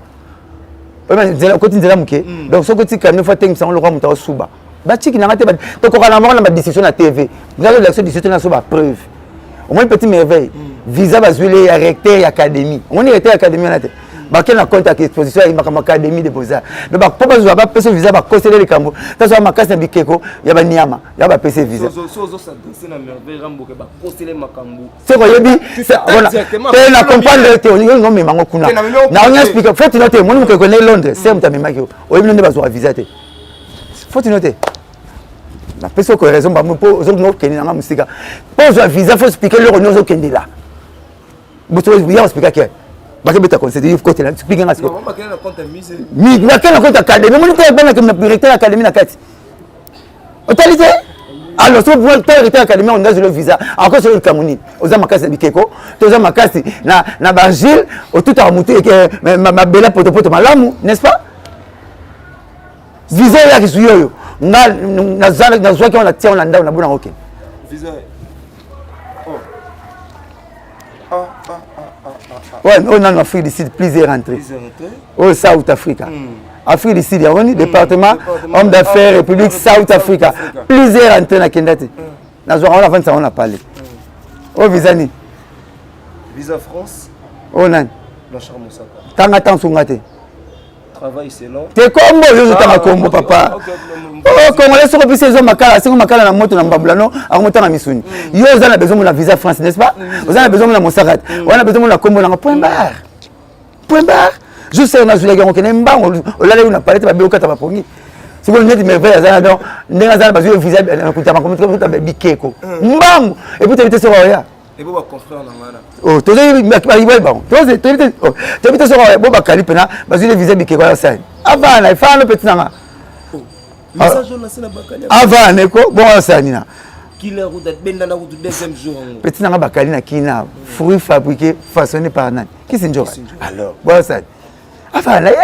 [SPEAKER 1] nzela, okoti nzela moke. Donc soki oti camion, fo atengisa ngo lokola moto aosuba. Baciki nanga te, tokoka na moko na badiscussion na TV. Nga relation discussion na so bapreuve. Omoni petit Merveille, visa bazwili ya recteur ya académie. Omoni recteur ya académie wana te, bake na compte ya exposition ya makambo académie de beaux-arts. Donc po bazwa, bapesa visa, bakosele likambo tazoa makasi na bikeko ya banyama ya bapesa visa. Soki oyebi te, na comprendre te, olingi omema yango kuna na onya explique. Faut tino te, omoni mokeko ne Londres se moto amemaki yo, oyebi no nde bazwaka visa te. Faut tino te, napesi oko raison bango, mpo ozolinga okende nanga mosika. Mpo ozwa visa, faut explique eloko nini ozokendela. Ya explique ke bakebeta concert, yo kotela, explique nga sikoyo. Bakende na compte académie, omoni te, banake na directeur académie na kati, otali te. Alors so directeur académie onda zelo visa, akosolo likambo nini? Oza makasi na bikeko to oza makasi na baargile, otutaka motu mabela potopoto malamu, n'est-ce pas? Visa eyaki zwi oyo nga nazwaki wana, tia wana ndako nabonaka okende. Oyo nano Afrique du Sud, plusieurs entrées oyo South Africa, Afrique du Sud yango ni département homme d'affaires, République South Africa, plusieurs entrées. Nakenda te, nazwaka wana, afandisa yango na palais. Oyo visa nini?
[SPEAKER 2] Visa France.
[SPEAKER 1] Oyo nani?
[SPEAKER 2] Blanchard Mosaka.
[SPEAKER 1] Tanga ntansunga te.
[SPEAKER 2] Travail selon.
[SPEAKER 1] Te, kombo oyo ozotanga, kombo papa o congolais, soko opesi ezwa makala, singo makala na moto na mbabula no akomotanga misuni. Yo oza na besoin mona visa France, n'est-ce pas? Oza na besoin mona mosaka te, oza na besoin mona kombo nanga, point barre, point barre. Juste nazwilaki yango, kende mbango, olalaki na palais te, babe okata bapongi. Sikoyo neti Merveille aza na donc ndenge aza na bazwi visa nakuta bikeko mbangu, et puis toyebi te soki oya.
[SPEAKER 2] Ebo ba confrère na ngana.
[SPEAKER 1] Tozoyebi bango, toyebi te soki bo bakali mpena bazwi visa bikeko ya sani. Avana efana petit nanga.
[SPEAKER 2] Message on na bakali.
[SPEAKER 1] Avana eko bongo asani na
[SPEAKER 2] Killer kuta benda na kutu deuxième jour yango.
[SPEAKER 1] Petit nanga bakali na kina, fruit fabriqué façonné par nani? Kisi njoka. Alors bongo asani afana ye,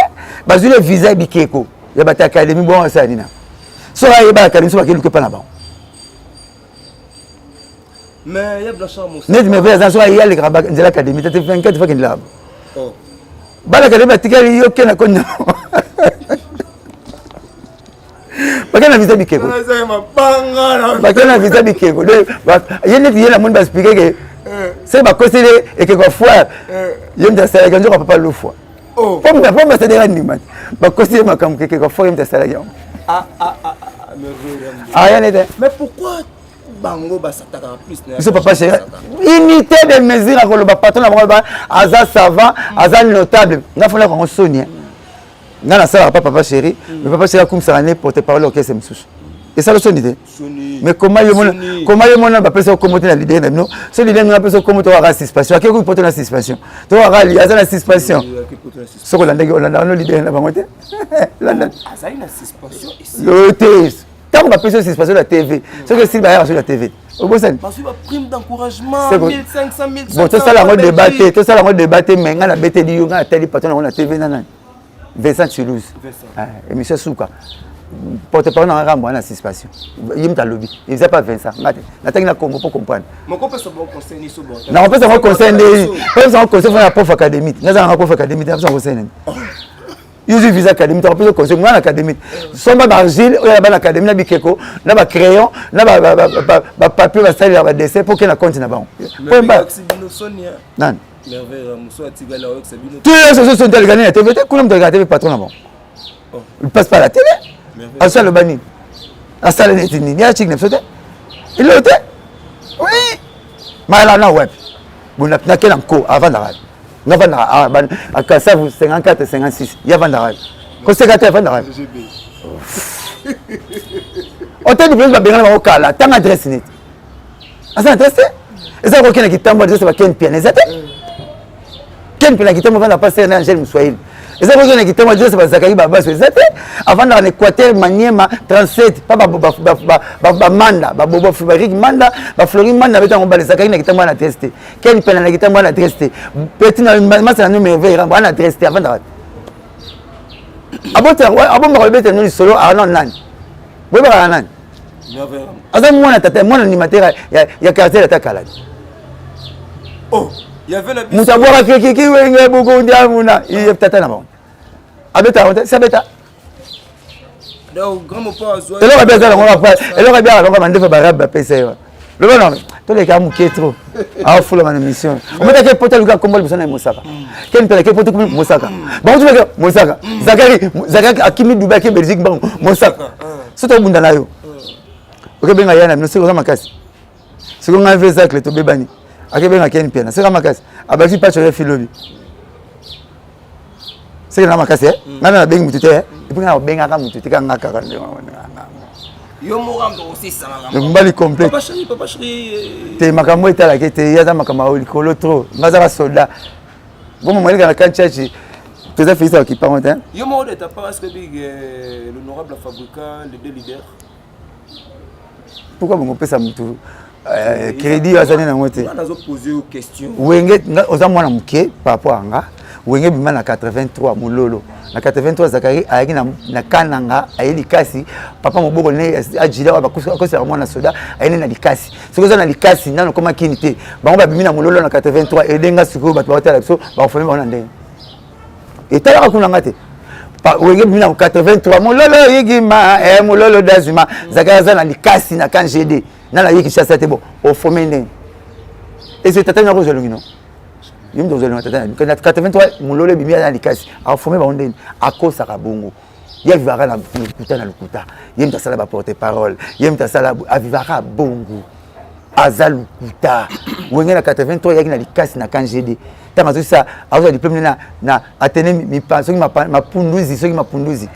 [SPEAKER 1] bazwi le visa ya bikeko ya bato ya académie, bongo asani na soki ayeba académie, so bakeluka epa na bango.
[SPEAKER 2] Mais ya Blanchard Mosaka.
[SPEAKER 1] Neti Merveille aza, soki aye alekaka nzela académie te, 24 fakendela bana académie batikali yo ke na konya, bake na visa bikeko, bake na visa bikeko. Ye neti ye namoni baexplique ke soki bakoseli ekeko ya foire, ye moto asalaki nzoka papa lofwa po basadeka ndima te, bakosi ye makambo kekeko ya foire, ye moto asalaki yango. Aya nete.
[SPEAKER 2] Mais pourquoi? Bango basatakaka plus na
[SPEAKER 1] biso. Papa chéri, unité de mesure, akoloba patron na bango aza savant, aza notable. Nga fona kango soni, nga nasalaka pa papa chéri, mais papa chéri akumisaka ne porte parole orchestre mosusu, esala soni te. Mais comment yo mona, comment yo mona bapesa okombo te na leader na bino? So leader na bino apesa okombo, tokaka suspension, ake kupoto na suspension, tokaka aza na suspension. Soki olandaki, olandaka no leader na bango te. Te, ntango bapesi yo suspension na TV, soki esili, bayaka so na TV, obosani. Bon, tosala yango débat te, tosala yango débat te. Mais ngai nabeteli yo, ngai natali patron yango na TV na nani, Vincent Toulouse, émission suka, porte parole nanga rambo na suspension, ye moto alobi, eza pas Vincent, nga te natangi na Congo po comprendre. Nakopesa yango conseil nde, pesa yango conseil fona prof académique, nga zalanga prof académique, napesa conseil nani? Yozwi visa académie, takopesa conseil nga na académie, somba baargile oyo ya bana académie na bikeko na bacrayon na bapapier basalelaka badessin mpo ke na compte na bango. Nani tuyosososo aleka nini na TV te? Kuna moto aleka na TV, patron na bango, il passe pas la télé. Asala aloba nini? Asala neti nini? Ya chiki na biso te, eloko te. Oui, mayala na wapi? Nake na nko, avandaka, nga avandaka akasavu 54 56, ye avandaka, koseka te, avandaka hotel du babengana bango kala. Tanga adresse neti aza na adresse te, eza kokende kitambo, adresse bakeni piana eza te. Ken mpe na kitambo avanda pasteur na Angele Moswahili, eza kokende kitambo, adresse bazakaki babaso eza te. Avandaka na Équateur, Maniema 37, pa bamanda babobo, barik manda, baflori manda, betango bala ezakaki na kitambo, ana adresse te. Ken pena na kitambo, ana adresse te. Petit na masa na merveille rambo, ana adresse te. Avandaka, abombaka, obeta no lisolo ana nani, boyebaka nani aza mwana tata, mwana animateur ya quartier ata kalaki. Moto abwaka kiki wenge bukundi amuna iye tata na bango, abeta yango te, si abeta eloko abi aza nango, eloko abi alonga mandefa barabe bapesa ye. Loba na toleka moke trop, afulama na mission, ometaki poto, aluka kombo liboso na ye Mosaka, ken mpela ke poto komi Mosaka, bango tobaka Mosaka, Zakari, Zakari akimi Dubai, ake Belgique, bango Mosaka. So tobunda na yo, okebenga ya na bino, soki oza makasi. Soki ngai ve zacle, tobebani, akebenga ken mpiana, soki makasi abaki pacho ya filobi, seke na makasi. Ngai na nabengi mutu te, et puis ngai nabengaka mutu te, kanga kaka mobali complet te. Makambo etalaki te, ye aza makambo ya likolo trop, ngai azaka soldat bongo moyeleka na kanchachi, toza Félix akipango te.
[SPEAKER 2] Yo moko de ta part, est-ce que big l'honorable fabricant les deux leaders?
[SPEAKER 1] Pourquoi bongo opesa mutu crédit oyo azali nango te? Wenge, oza mwana moke par rapport à nga. Wenge bima na 83, mololo na 83, Zakari ayaki na Kananga, aye likasi, papa moboko ne ajila oyo bakosaka mwana soda, aye ne na likasi. Soki oza na likasi nano okoma kini te, bango babimi na mololo na 83 edenga. Sikoyo bato baotala biso, bakofone bango na ndenge etalaka kuna nga te. Wenge bimi na 83, mololo yigima, mololo dazima, Zakari aza na likasi na kan gd nana ye Kinshasa te. Bon, ofome ndenge ese tata nyako ozwa elongi no, yo moto ozwa elongi tata na 83, mololo ebimi, aza na likasi, afome bango ndenge akosaka bongo. Ye avivaka na lokuta, na lokuta. Ye moto asala baporte parole, ye moto asala, avivaka bongo, aza lokuta. Wenge na 83 eyaki na likasi na kan gd, ntango azosisa, azozwa diplôme na atene, soki mapunduzi, soki mapunduzi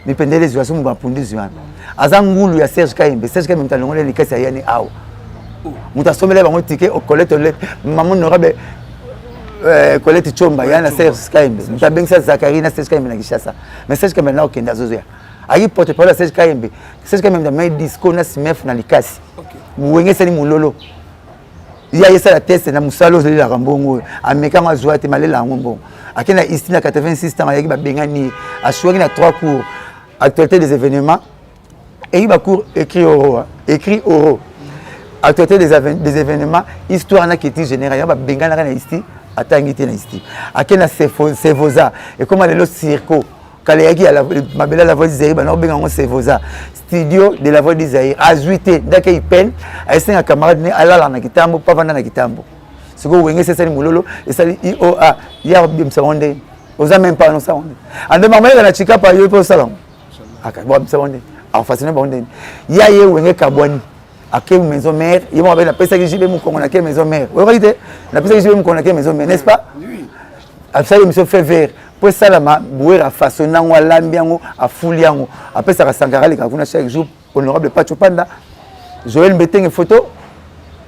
[SPEAKER 1] mipendele ezwa, soki mapunduzi wana, aza ngulu ya Serge Kayembe. Serge Kayembe moto alongoli likasi, ayani awa, moto asombela bango ticket. Colette Olete, mama honorable Colette Chomba, ya na Serge Kayembe, moto abengisa Zakari na Serge Kayembe na Kinshasa. Mais Serge Kayembe na okende, azozoya, ayi porte parole ya Serge Kayembe. Serge Kayembe moto amai disco na Smef na likasi. Wenge esali mololo, ye ayesala test na mosala ozolelaka mbongo oyo, ameka yango, azwa te, malela yango mbongo, ake na isti na 86. Ntango ayaki, babengani ye, asuwaki na 3 cours, actualité des événements, eyi bacours écrit oro, écrit oro, actualité des événements, histoire na culture générale. Yango babenganaka na isti, atangi te na isti, ake na Sevoza, ekóma lelo Circo. Kala eyaki mabele La Voix du Zaïre, bana obenga yango Sevoza, studio de La Voix du Zaïre. Azwi te, ndaki ipene, ayesenga camarade ne alala na kitambo mpo avanda na kitambo. Sikoyo Wenge esi esali mololo, esali ioa, ya bimisa bango ndenge oza même pas nosala ngo nde ande mamayeka na chikapa, yo mpe osala ngo, bamisa bango ndenge afasine bango ndenge ya ye. Wenge kabwani. Ake maison mère, ye moko abe napesaki JB Mukongo na ke maison mère. Oyokaki te? Napesaki JB Mukongo na ke maison mère, n'est-ce pas? Asali émission fait vert mpo esalama Wera façonne yango, alambi yango, afuli yango, apesaka Sankara aleka kuna chaque jour. Honorable Pacho Panda, Joël Mbetenge photo,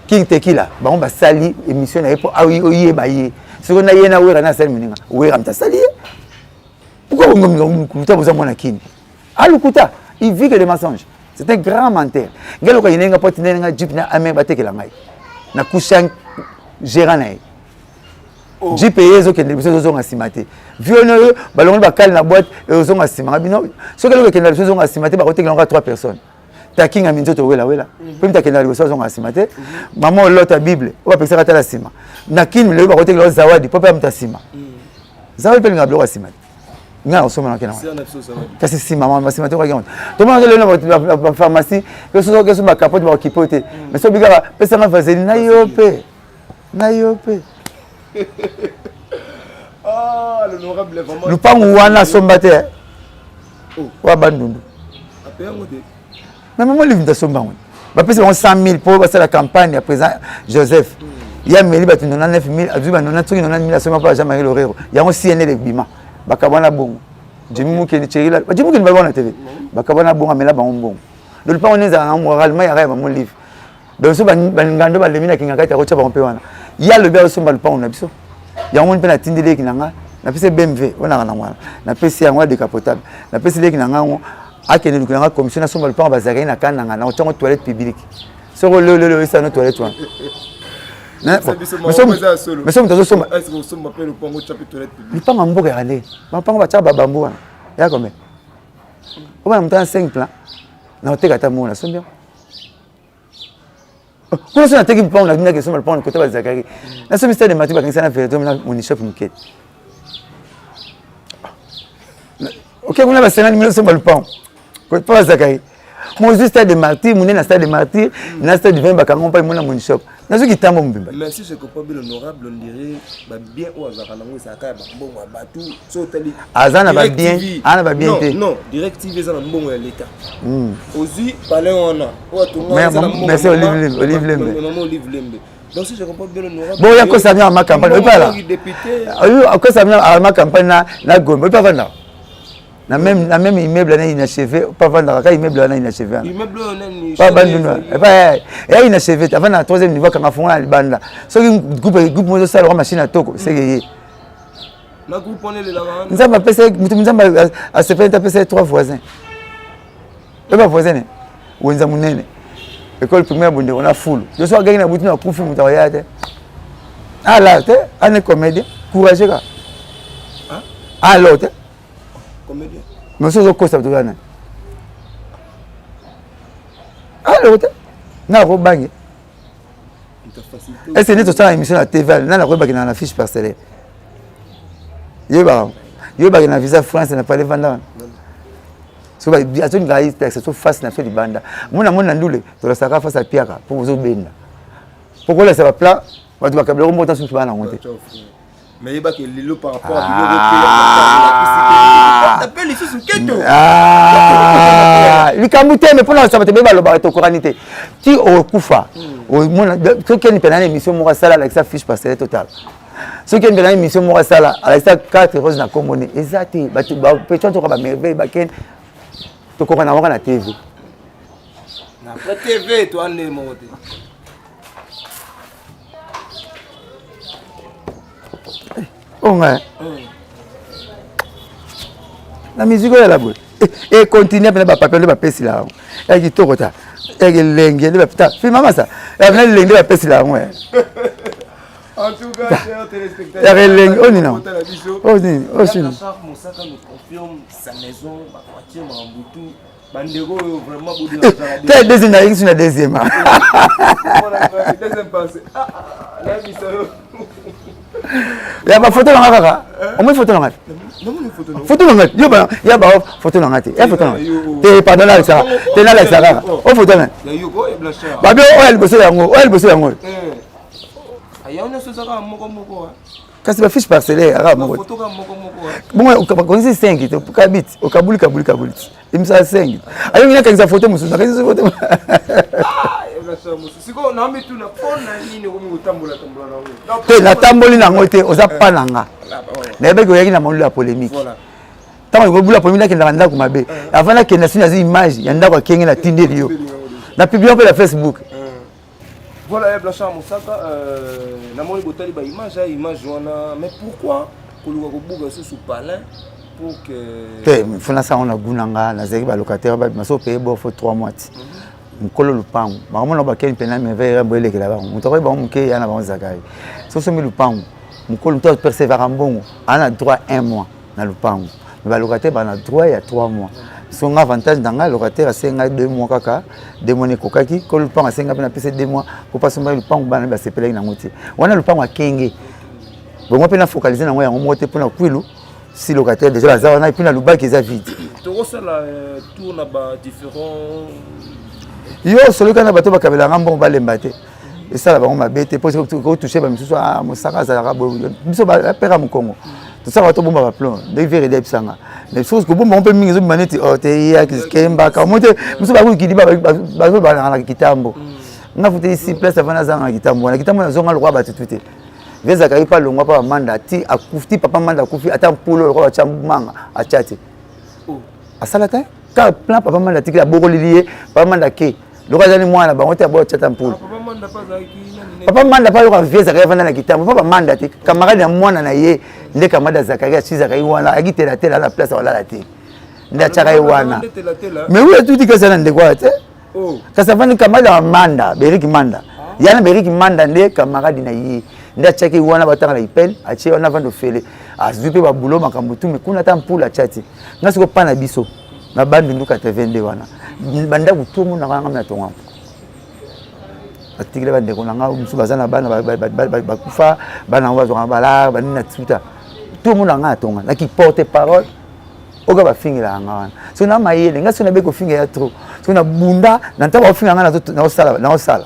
[SPEAKER 1] King Tekila, bango basali émission na ye mpo oyeba ye. Sikoyo na ye na Wera na asali moninga, Wera moto asali ye. Pourquoi bongo boza mwana kini? Alukuta, il vit que des mensonges. C'est un grand menteur. Ngai loka yenenga po tinene nga jeep na ame batekela ngai. Na kusha gérant na ye. Oh. Jeep ye ezokende biso ezozonga nsima te. Vieux oyo balongoli bakali na boîte ezozonga nsima bino. Soki eloko ekenda biso ezonga nsima te bakotekela ngo 3 personnes. Takinga minzoto wela wela. Mpe mutu akenda liboso azonga nsima te. Mama olota Bible oyo bapekisaka tala nsima. Na kini lelo bakotekela zawadi po mpe ya mutu ya nsima. Zawadi mpe alingaka biloko ya nsima te. Nga nakosomba na kena kasi nsima mama nsima te okaki yango tomonaka lelo na bapharmacie keso bakapote bakokipe te mais soki kaka pesanga vaseline na yo mpe na yo mpe lupangu wana asomba te wa bandundu mais mama Olive moto asomba yango bapesi bango 100 000 mpo basala campagne ya président Joseph ye ameli bato 99 000 azwi ba 90 soki 90 000 asomba mpo Jean Marie Lorero yango CNL ebima bakabwana bongo Jimmy Mukeni Thierry la Jimmy Mukeni balobana na TV bakabwana bongo amela bango mbongo donc lupango nde ezalaka moralement yaka ya mama Olive donc so bangando balemi na kinga kati akotya bango mpe wana ye alobi azosomba lupango na biso yango moni mpe natindi leki na nga napesi BMW oyo naka na mwana napesi yango ya décapotable napesi leki na nga yango akende lukela nga commission nasomba lupango bazalaki na kananga na otyango toilette publique soki olelele oyesa no toilette wana mais soki moto azosomba lupango ya mboka yaka ndenge bapango batyaka babambu wana ya combien obana moto ana 5 plan na oteka ata moko nasombi yango kuna so nateki lupango na bino kesomba lupango kote bazakaki nasombi stade mati bakangisa na veredome na monishop moke oke kuna basengani mino osomba lupango mpo bazakaki mozwi stade de martyr monene na stade de martyr na stade du 20 bakango mpa mona monishop nazwi kitambo mobimba.
[SPEAKER 2] Mais si je comprends bien l'honorable, on dirait ba bien oyo azalaka nango ezalaka ya bambongo ya bato so otali
[SPEAKER 1] aza na ba bien aza na ba bien te.
[SPEAKER 2] Non, Direct TV eza na mbongo ya l'État. Ozwi palais wana oyo atonga eza na mbongo.
[SPEAKER 1] Merci Olive Lembe, Olive Lembe.
[SPEAKER 2] Maman Olive Lembe. Donc si je comprends bien l'honorable.
[SPEAKER 1] Bon ya kosa bien ma campagne oyipala.
[SPEAKER 2] Député.
[SPEAKER 1] Akosa bien ma campagne na na Gombe oyipa vanda. Na même na même immeuble na inachevé pa vanda kaka immeuble wana inachevé wana.
[SPEAKER 2] Immeuble oyo nani?
[SPEAKER 1] Pa bandundu. Epa ya inachevé avant na troisième niveau kanga fongola na libanda. Soki groupe groupe mozo sala kwa machine à toko seke ye.
[SPEAKER 2] Na groupe wana elelaka wana.
[SPEAKER 1] Nzambe apesa mutu Nzambe asepeli te apesa ye trois voisins. Pe ba voisins ne wenza munene. École primaire bondeko na fulu. Yo so agangi na butu na kufi mutu akoya te. Ala te, ane comédien, courageux ka. Alo te.
[SPEAKER 2] Comédien.
[SPEAKER 1] Mais soki ozokosa bato wana. Alo te. Na kobange. Est-ce que tosala émission na TV nani akoyebaki na fiche parcellaire? Yebaka. Yebaki na visa France na palais vanda wana. So azolingaka ye texte so face na biso libanda. Mona mona ndule tolasaka face ya piaka mpo bozobenda. Mpo kolakisa baplat bato bakabila ko mbota susu bana yango te.
[SPEAKER 2] Mais yebaki lelo par rapport à biloko mpe lisusu keto
[SPEAKER 1] likambo te me mpona kosaba bato ebele balobaka tokokani te ti okufa omona soki eni mpena na émission moko asala alakisa fiche parcellaire totala soki eni mpena na émission moko asala alakisa carte rose na kombo ne eza te bato peto toka bamerveille bakene tokoka na waka na tv
[SPEAKER 2] na tv toande moko te.
[SPEAKER 1] Oyo ngai na musique oyo yala boye econtinue mpena bapapier nde bapesila yango ya kitoko ta ya elenge nde bapeta filma masa ya mpena elenge nde bapesila yango
[SPEAKER 2] En tout cas, chers téléspectateurs,
[SPEAKER 1] ya elenge oyo nini oyo nini oyo sini
[SPEAKER 2] Mosaka nous confirme sa maison, ma voiture, ma mbutu. Bandeko oyo vraiment
[SPEAKER 1] te deuxième nayekisi na deuxième.
[SPEAKER 2] Deuxième passé. Ah, ah,
[SPEAKER 1] ya bafoto nanga kaka omoni foto nanga te foto nanga te yo ya ba foto nanga te ya foto nanga te pardon nalakisaka te nalakisa kaka o foto nanga babi oyo ya liboso yango oyo ya liboso yango kasi bafiche parcellaire kaka moko bongo bakongisi 5 te kabit okabuli kabuli kabuli ti emisala 5 ayongi nakangisa foto mosusu nakangisi foto. Te, natamboli nango te, oza pa na nga. Nayebaki oyaki na molulu ya polémique. Ntango ekobula polémique, nakendaka ndako mabe. Avant nakenda, sini nazwi image ya ndako akenge, natindeli yo na publie mpe na Facebook.
[SPEAKER 2] Voilà, Blanchard Mosaka, namoni botali ba image ya image wana, mais pourquoi koluka kobuka susu palin pour que
[SPEAKER 1] Te, funa sango na gu na nga. Nazalaki balocataire babima so paye bo fo 3 mois ti mokolo lupango bakomona bakeni mpena merveille bo elekela bango. Moto akoyi bango moke ya na bango Zakari. So osombi lupango, mokolo moto apercevaka mbongo, aza na droit 1 mois na lupango, mais balocataire baa na droit ya 3 mois. So nga avantage na ngai, locataire asengai 2 mois, kaka 2 mois ekokaki. Ko lupango asengai mpe napesa 2 mois po pasombaki lupango, bana basepelaki nango te. Wana lupango akenge bongo mpe na focaliser nango yango moko te mpona Kwilu. Si locataire déjà baza wana, et puis na Lubaki eza vide.
[SPEAKER 2] Tokosala tour na ba différents
[SPEAKER 1] Yo osoloki na bato bakabelanga mbongo, balemba te, esala bango mabe te, mpo kotouche bamisusu. Mosaka azalaka boye, biso bapera mokongo, tosalaka tobomba baplomb ndenge vérité ebisanga. Mais soki kobomba ngo mpe mingi, ezobima neti te kembaka omo te. Biso bakokidi bazobalanga na kitambo. Nga futi si place avant nazanga na kitambo wana. Kitambo nazonga lokwa bato tu te. Vieux azalaki mpe alongwa mpa bamanda ti akufi, ti papa Manda akufi, ata mpolo lokwa batya manga atya te, asala te. Kaka plan papa Manda atikili, abokolili ye papa Manda ke lokola azali mwana bango te, aboya tia mpolo. Papa Manda mpa yoka vieux Zakari avanda na kitambo mpa bamanda te, camarade ya mwana na ye nde camarade ya Zakari. Asi Zakari wana ayaki telatela na place akolala te, nde atiaka ye wana. Mais oui, etuti kasi na ndeko wana te, kasi avandi camarade ya Manda, Berik Manda yana. Berik Manda nde camarade na ye, nde atiaki wana batanga na ipele, atie wana avandi ofele, azwi mpe babulo makambo tu. Me kuna ata mpula atya te. Nga siko pa na biso na Bandundu 82 wana, bandako tu omonaka nga na tonga, atikeli bandeko na nga mosusu baza na bana bakufa, bana yango bazwaka balare banini na tuta tu omona nga atonga naki porte parole oyo bafingelaka nga wana. Soki na mayele nga, soki nabe kofinga ya trop, soki nabunda na ntango bafinga nga, naosala naosala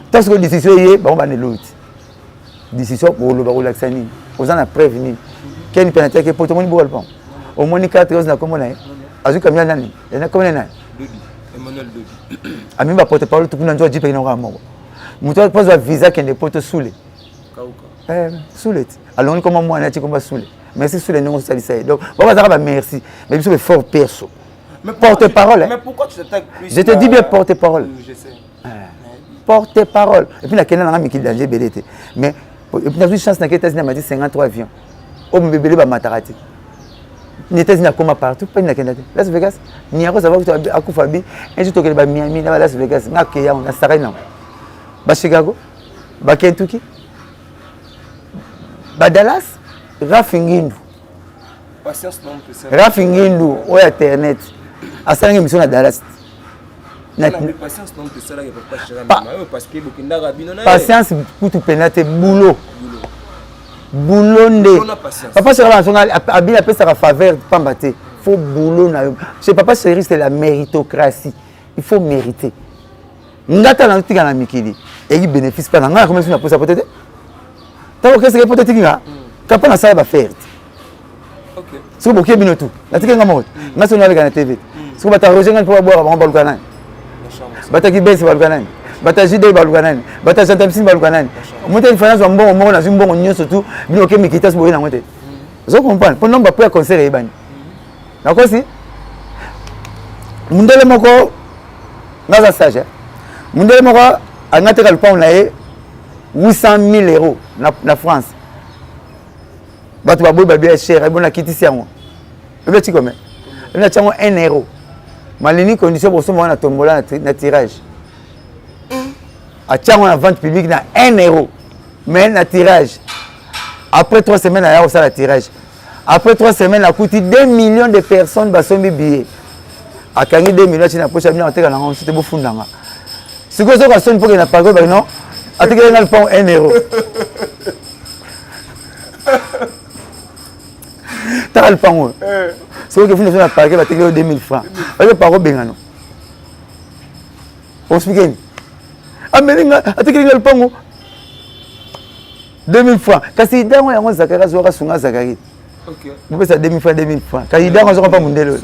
[SPEAKER 1] ntango soki décision eye bango baneloi ti décision koloba kolakisa nini, oza na preuve nini? Keni mpe natiaki po tomoni boka lupango, omoni carte oyo na kombo na ye, azwi kamia nani na kombo na nani, amemi baporte parole tukuna nzo ajipeki nango moko. Moto mpo azwa visa kende poto, Sule, Sule ti alongoli komba mwana ati komba Sule. Merci Sule ndenge osalisa ye. Donc bango bazalaka ba merci, mais biso effort perso porte parole.
[SPEAKER 2] Mais pourquoi tu t'attaques plus?
[SPEAKER 1] Je te dis bien, porte parole.
[SPEAKER 2] Je sais.
[SPEAKER 1] Porte parole. Et puis nakende nanga mikili, danger ebele te. Mais et puis nazwi chance nake États-Unis, amati 53 avion oyo ebele bamataka te na États-Unis. Akoma partout mpe nakenda te Las Vegas niako sava akufa bi un jour tokende ba Miami na ba Las Vegas. Nga akeya yango, nasakani nango ba Chicago, ba Kentucky, ba Dallas. Rafi Ngindu, Rafi Ngindu oyo internet asalaki émission na Dallas. Patience kutu mpena te, boulot, boulot nde. Papa Chéri basonga abili, apesaka faveur pamba te, faut boulot na yo. Chez Papa Chéri, c'est la méritocratie, il faut mériter. Nga ta nazotika na mikili eyaki bénéfice mpa na ngai, nakomi na posa po te te. Ntango okeseke po te tiki nga kapa nasala bafere te. Soki bokie bino tu, natiki nga moko te. Nga soki naleka na TV, soki bata Roger ngani mpo babwaka bango, baluka nani? Bataki Bese baluka nani? Bata Jide baluka nani? Bata Jantamsini baluka nani? Moto elifa nazwa mbongo moko, nazwi mbongo nyonso tu bino oke mikita so boye nango te. Ozo comprendre mpo nombre po ya concert eyebani. Nakosi mundele moko, naza sage. Mundele moko alinga teka lupango na ye 800 000 euros na France. Bato baboyi, babiya cher. Ebona akitisi yango, ebi ati combien? Ebi nati yango 1 euro malini, condition bosomba wana tombola na tirage. Atia yango na vente publique na 1 euro, mais na tirage. Après 3 semaines aya kosala tirage. Après 3 semaines akuti 2 millions de personnes basombi billet. Akangi 2 millions, atie na poche. Abino ateka nango mosusu te, bofundanga. Sikoyo ozoka soni mpo kende na parko baki non, atekeli nga lupango 1 euro. Taka lupango oyo, soki okefunda so na parke, batekeli yo 2000 francs, oyo parko bengano oexplike nini? Ameli nga, atekeli nga lupango 2000 francs. Kasi idango yango Zakari azwaka, sunga Zakari. Bopesa 2000 francs, 2000 francs. Kasi idako azoka mpa mondele oyo.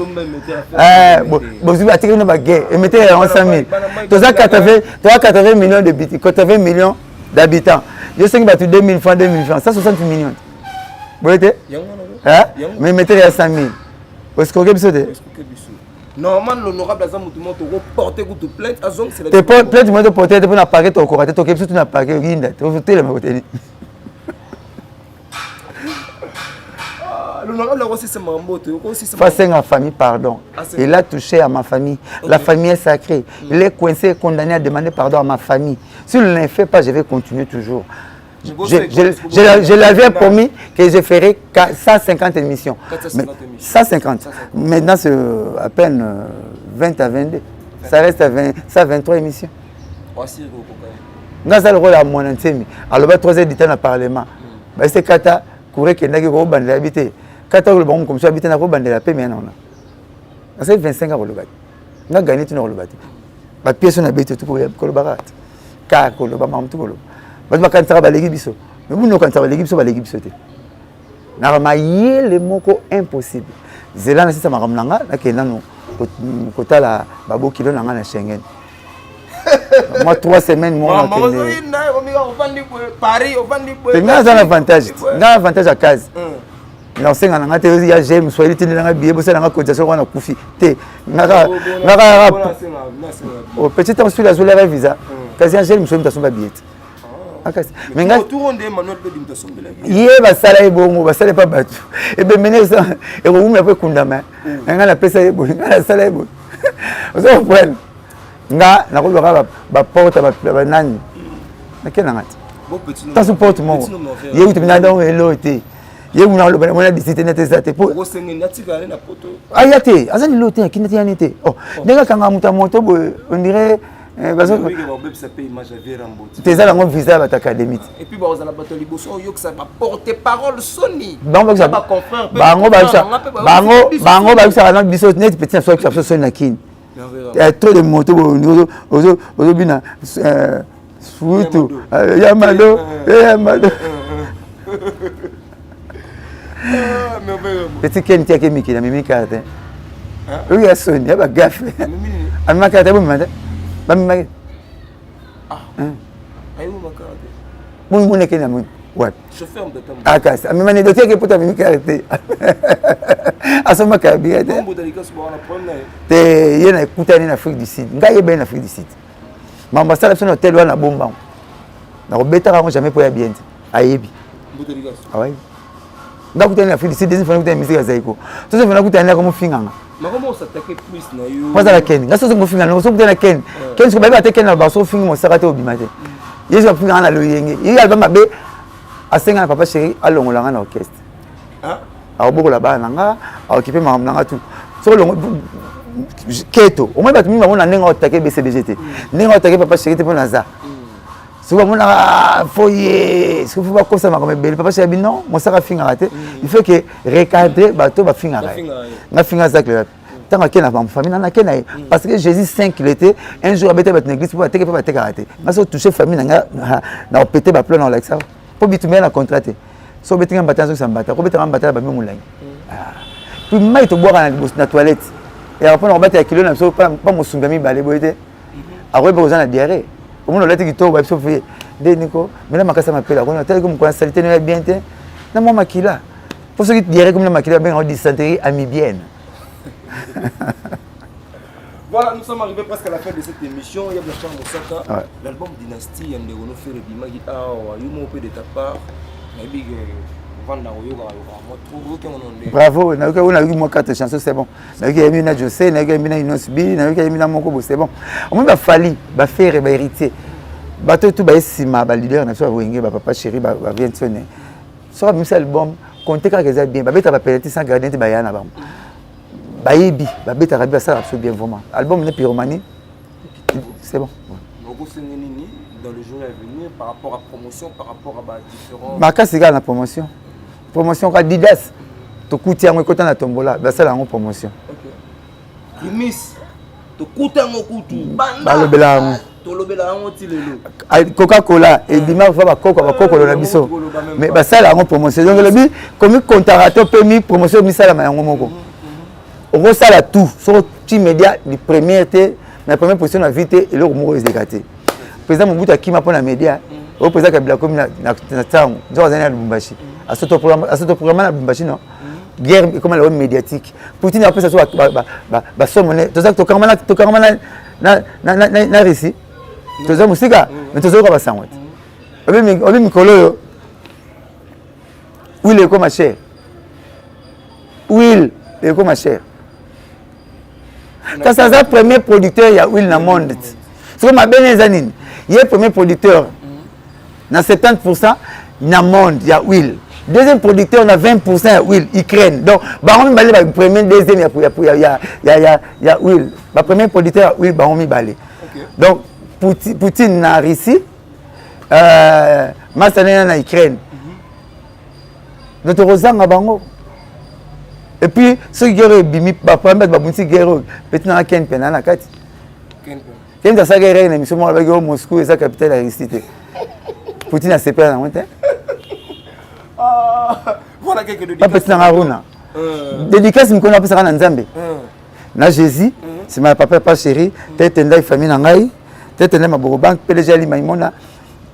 [SPEAKER 1] Bozwi atikeli na baguerre, emetele yango 100 000. Toza 80, toza 80 millions de biti, 80 millions d'habitants. Yo sengi bato 2000 francs, 2000 francs, 160 millions. Boye te? Mais emetele ya 100 000. Osikoke biso te?
[SPEAKER 2] Normal, l'honorable aza motu moko tokoporte kutu plainte azongisela
[SPEAKER 1] te plainte moko toporte te mpo na parquet tokoka te, toke biso tu na parquet yinda totelema koteni. Fasenga famille pardon. Il a touché à ma famille. La famille est sacrée. Il est coincé et condamné à demander pardon à ma famille. S'il ne le fait pas, je vais continuer toujours. Je l'avais promis que je ferai 150 émissions. 150. Maintenant, c'est à peine 20 à 22. Ça reste à 20, 123 émissions. Nga aza lokola ya mwana nsemi aloba 3 heures du temps na parlement bayese kata courant ekendaki kobandela yabi te kata koloba ngo mokomisi yabi te nakobandela pe mea naona nasali 25 ans koloba te nga gane tina koloba te bapiese na beti tu kolobaka te kaka koloba makambo tu koloba bato bakanisaka baleki biso me bino okanisaka baleki biso baleki biso te naka mayele moko impossible zela nasisa makambo na nga nakende nano kotala babokilo na nga na Schengen mwa 3 semaines moko nakende nga aza na avantage nga avantage ya case nakosenga na nga te ya gm swahili tindela nga billet bosala nga cotisation wana nakufi te ngaka petit temps suli azolaka visa kasi ya gm swahili moto asomba billet te makasi mais nga ye basala ye bongo basala epa bato ebemene ekowumela mpo ekundama nga napesa ye boye nga nasala ye boye oza comprendre nga nakolobaka baporte banani nake nanga te taso porte moko ye kutu mina donc elo te ye kuna aloba mona disi te nete eza te po aya te aza lelo te akindi te yani te oh, ndenge akanga moto ya moto boye on dirait te eza nango visa ya bato académie te bango bayokisaka na biso neti petit na biso bayokisa biso soni na kini trop de moto ozobina sutu ya mado ya mado petit ken tiaki mikili amemi kaka te oyo ya soni ya bagafe amema kaka te bomema te bamemaki bomoneke na moni wapi akasi amema ne dotiaki epota amemi kaka te asomba carburant te te ye na ekutani na Afrique du Sud ngai yebani na Afrique du Sud mambo asala biso na hotel wana bombango nakobetaka yango jamais mpo ya bien te ayebi awayebi nga kutani na Afrique du Sud deuxième fois nakutani musique ya Zaiko tozo fana kutani nako mofinganga po azala Ken nga soki mofinga nango soki kutani na Ken Ken soki bayebi ate Ken na baso ofingi mosaka te obima te ye soki afinganga na loyenge ye alba mabe asenga na papa chéri alongola nga na orchestre akobokola bana na nga aokipe makambo na nga tout soki olongo keto omoni bato mingi bamona ndenge aotake BCBG te ndenge aotake papa chéri te mpo naza soki bamonaka ah, fo ye soki fo bakosa makambo ebele papa chéri abi non mosaka afingaka te il faut que recadre bato bafingaka ye nga finga zacle wapi ntango ake na famille nana ake na ye parce que Jésus saint qu'il était un jour abeta bato na église mpo bateke mpe batekaka te nga soki touche famille na nga na opete baplan na olakisa mpo bitumba ya na contrat te soki obeti nga mbata nazongisa mbata kobetanga mbata na bami molangi puis mai tobwaka na liboso na toilette eyaka mpona kobatela kilo na biso mpa mosumbi ya mibale boye te akoyeba koza na diarrhée omona olati kitoko ba biso vie nde niko mela makasi ya mapela kona taliki mokolo ya salite no ya bien te na mwa makila mpo soki diarrhée komi na makila babengaka dysenterie amibienne.
[SPEAKER 2] Voilà, nous sommes arrivés presque à la fin de cette émission. Il y a Blanchard Mosaka, ouais. L'album Dynastie, il y a Ndegono Ferre Bimagi, ah, Yumo de ta part.
[SPEAKER 1] Bravo, nayoki oyo nayoki mwa quatre chansons c'est bon. Nayoki yemi na José, nayoki yemi na Innos B, nayoki yemi na moko bo c'est bon. Omoni ba Fally, ba Ferre, ba Héritier. Bato tout ba sima ba leader na biso ba Wenge, ba papa chéri, ba ba Viensone. Soki abimisi album, compte kaka eza bien. Babeta ba penalty sans gardien te baya na bango. Bayebi, babetaka bi basalaka biso bien vraiment. Album ne pyromanie, c'est bon.
[SPEAKER 2] Nini dans le jour à venir par rapport à promotion, par rapport à ba différents
[SPEAKER 1] makasi kaka na promotion. Promotion ka Didas tokuti yango ekota na tombola basala yango promotion.
[SPEAKER 2] Miss tokuta yango kutu
[SPEAKER 1] balobela yango.
[SPEAKER 2] Tolobela yango ti lelo.
[SPEAKER 1] Coca Cola ebima fa bakoko bakokolo na biso mais basala yango promotion. Donc elobi komi kontaka to mpe mi promotion misalama yango moko. Okosala tout soko ti média du première te na première position na vie te, eloko moko ezaleka te. Président Mobutu akima mpo na média. Oyo président Kabila akomi na ntango nzoko azali na Lubumbashi, asotoprograma na Lubumbashi. Non, guerre ekoma lelo médiatique. Poutine apesa so basomo ne tokangama na Russie, toza mosika mais tozoyoka basango te. Obi mikolo oyo huile ekoma cher, huile ekoma cher, kasi aza premier producteur ya huile na monde te. Soko mabene eza nini? Ye premier producteur na 70% na monde ya huile, deuxième producteur na 20% ya huile, Ukraine. Donc bango mibale ba premier, deuxième ya huile, ba premier producteur ya huile bango mibale. Donc Poutine na Russie, Masanena na Ukraine. Donc tokozanga bango. Et puis soki guerre ebimi, bapremier bato babundisi guerre oyo, petit nanga Ken mpe na na kati. Ken asalaki erreur na émission moko, alobaki o Moscou eza capitale ya Russie te. Poutine asepela nango te. Bapeti nanga Runa, dédicace mikolo apesaka na Nzambe na Jésus, nsima ya papa, pa chéri te, tendai famille na ngai te, tendai maboko banque PDG Ali Maimona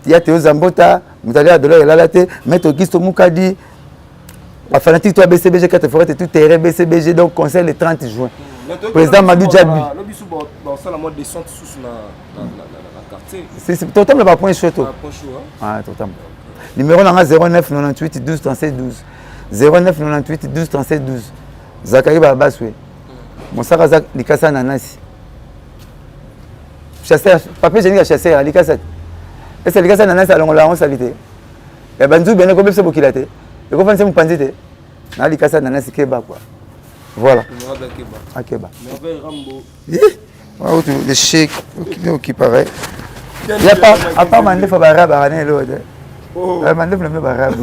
[SPEAKER 1] ya Teo Zambota, moto ali ya dollar elala te, maître Auguste Mukadi, bafanatique to ya BCBG 4 forêt, tout terrain BCBG. Donc concert le 30 juin, président Madou Djabi. Totambola bapoint chaud to totambola. Numéro nanga 09 98 12 37 12, 09 98 12 37 12. Zakari Babaswe mosaka aza likasa nanasi chasseur, papier hygiénique ya chasseur alikasa te. Ese likasa nanasi alongola yango sali te ya banzubi ene ekobebisa bokila te, ekofandisa mopanzi te na likasa nanasi. Keba quoi, voilà, akeba le chèque qui paraît. Il y a pas, à part mandefu barabe akana eloko te, mandefu na bino barabe.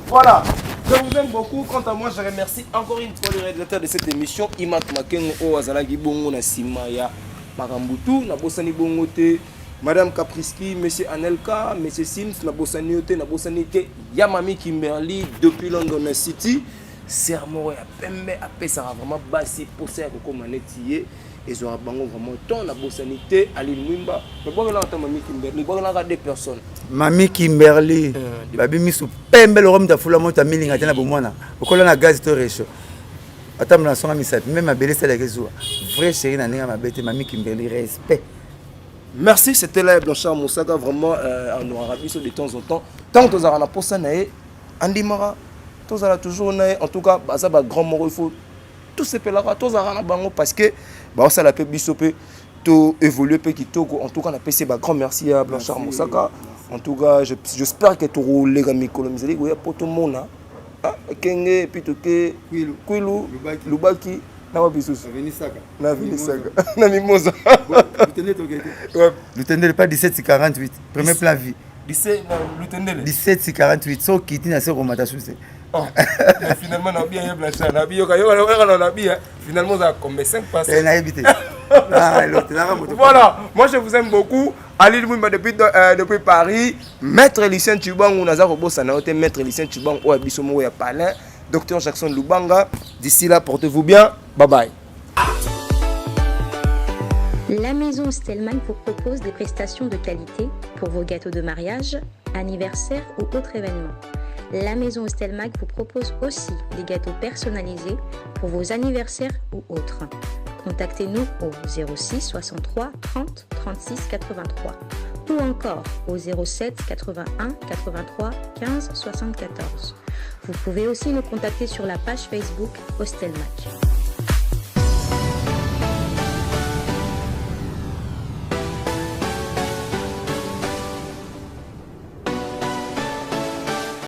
[SPEAKER 2] Voilà. Je vous aime beaucoup. Quant à moi, je remercie encore une fois le réalisateur de cette émission, Imak Makengo O Azalagi Bongo na Simaya Makambutu, na Bosani Bongo te, Madame Capriski, Monsieur Anelka, Monsieur Sims, na Bosani Ote, na Bosani te, Yamami Kimberly, depuis London City. Sermon ya pembe apesaka vraiment basi posa ya kokoma neti ye, ezwaka bango vraiment temps. Na bosani te Aline Mwimba, babwakelaka ta Mami Kimberly, bwakelaka deux personnes.
[SPEAKER 1] Mami Kimberly babi misu pembe loko moto afula moto amilinga te na bomwana okola na gaz to réchaud, atambola na songa misapi meme mabele esalaka ezuwa vrai chéri na ndenge ya mabe te. Mami Kimberly, respect.
[SPEAKER 2] Merci, c'était là Blanchard Mosaka, vraiment en aura biso de temps en temps. Tant tozalaka na posa na ye, andimaka tozala toujours na ye. En tout cas, baza bagrand moko, il faut tosepelaka tozalaka na bango parce que baosala mpe biso mpe to évoluer mpe kitoko. En tout cas, napesi bagrand merci ya Blanchard Mosaka. En tout cas, j'espère que tokoleka mikolo mizali koya mpo tomona kenge et puis toke Kwilu, Lubaki na wapi lisusu, na Vinisaka na Mimosa.
[SPEAKER 1] Lutendele pas 1748, premier plan vie.
[SPEAKER 2] Lutendele.
[SPEAKER 1] 1748 so okiti na se komata suse.
[SPEAKER 2] Oh, mais finalement na bien Blanchard na bi yoka yoka na bi finalement ça combien 5 passes.
[SPEAKER 1] Nayebi te.
[SPEAKER 2] Voilà, moi je vous aime beaucoup. Ali Mwimba depuis Paris, Maître Lucien Chubangu, naza kobosana yo te, Maître Lucien Chubangu oyo biso moko ya Palin, Docteur Jackson Lubanga. D'ici là, portez-vous bien. Bye bye.
[SPEAKER 6] La maison Stellman vous propose des prestations de qualité pour vos gâteaux de mariage, anniversaire ou autres événements. La maison Stelmag vous propose aussi des gâteaux personnalisés pour vos anniversaires ou autres. Contactez-nous au 06 63 30 36 83 ou encore au 07 81 83 15 74. Vous pouvez aussi nous contacter sur la page Facebook Hostelmac.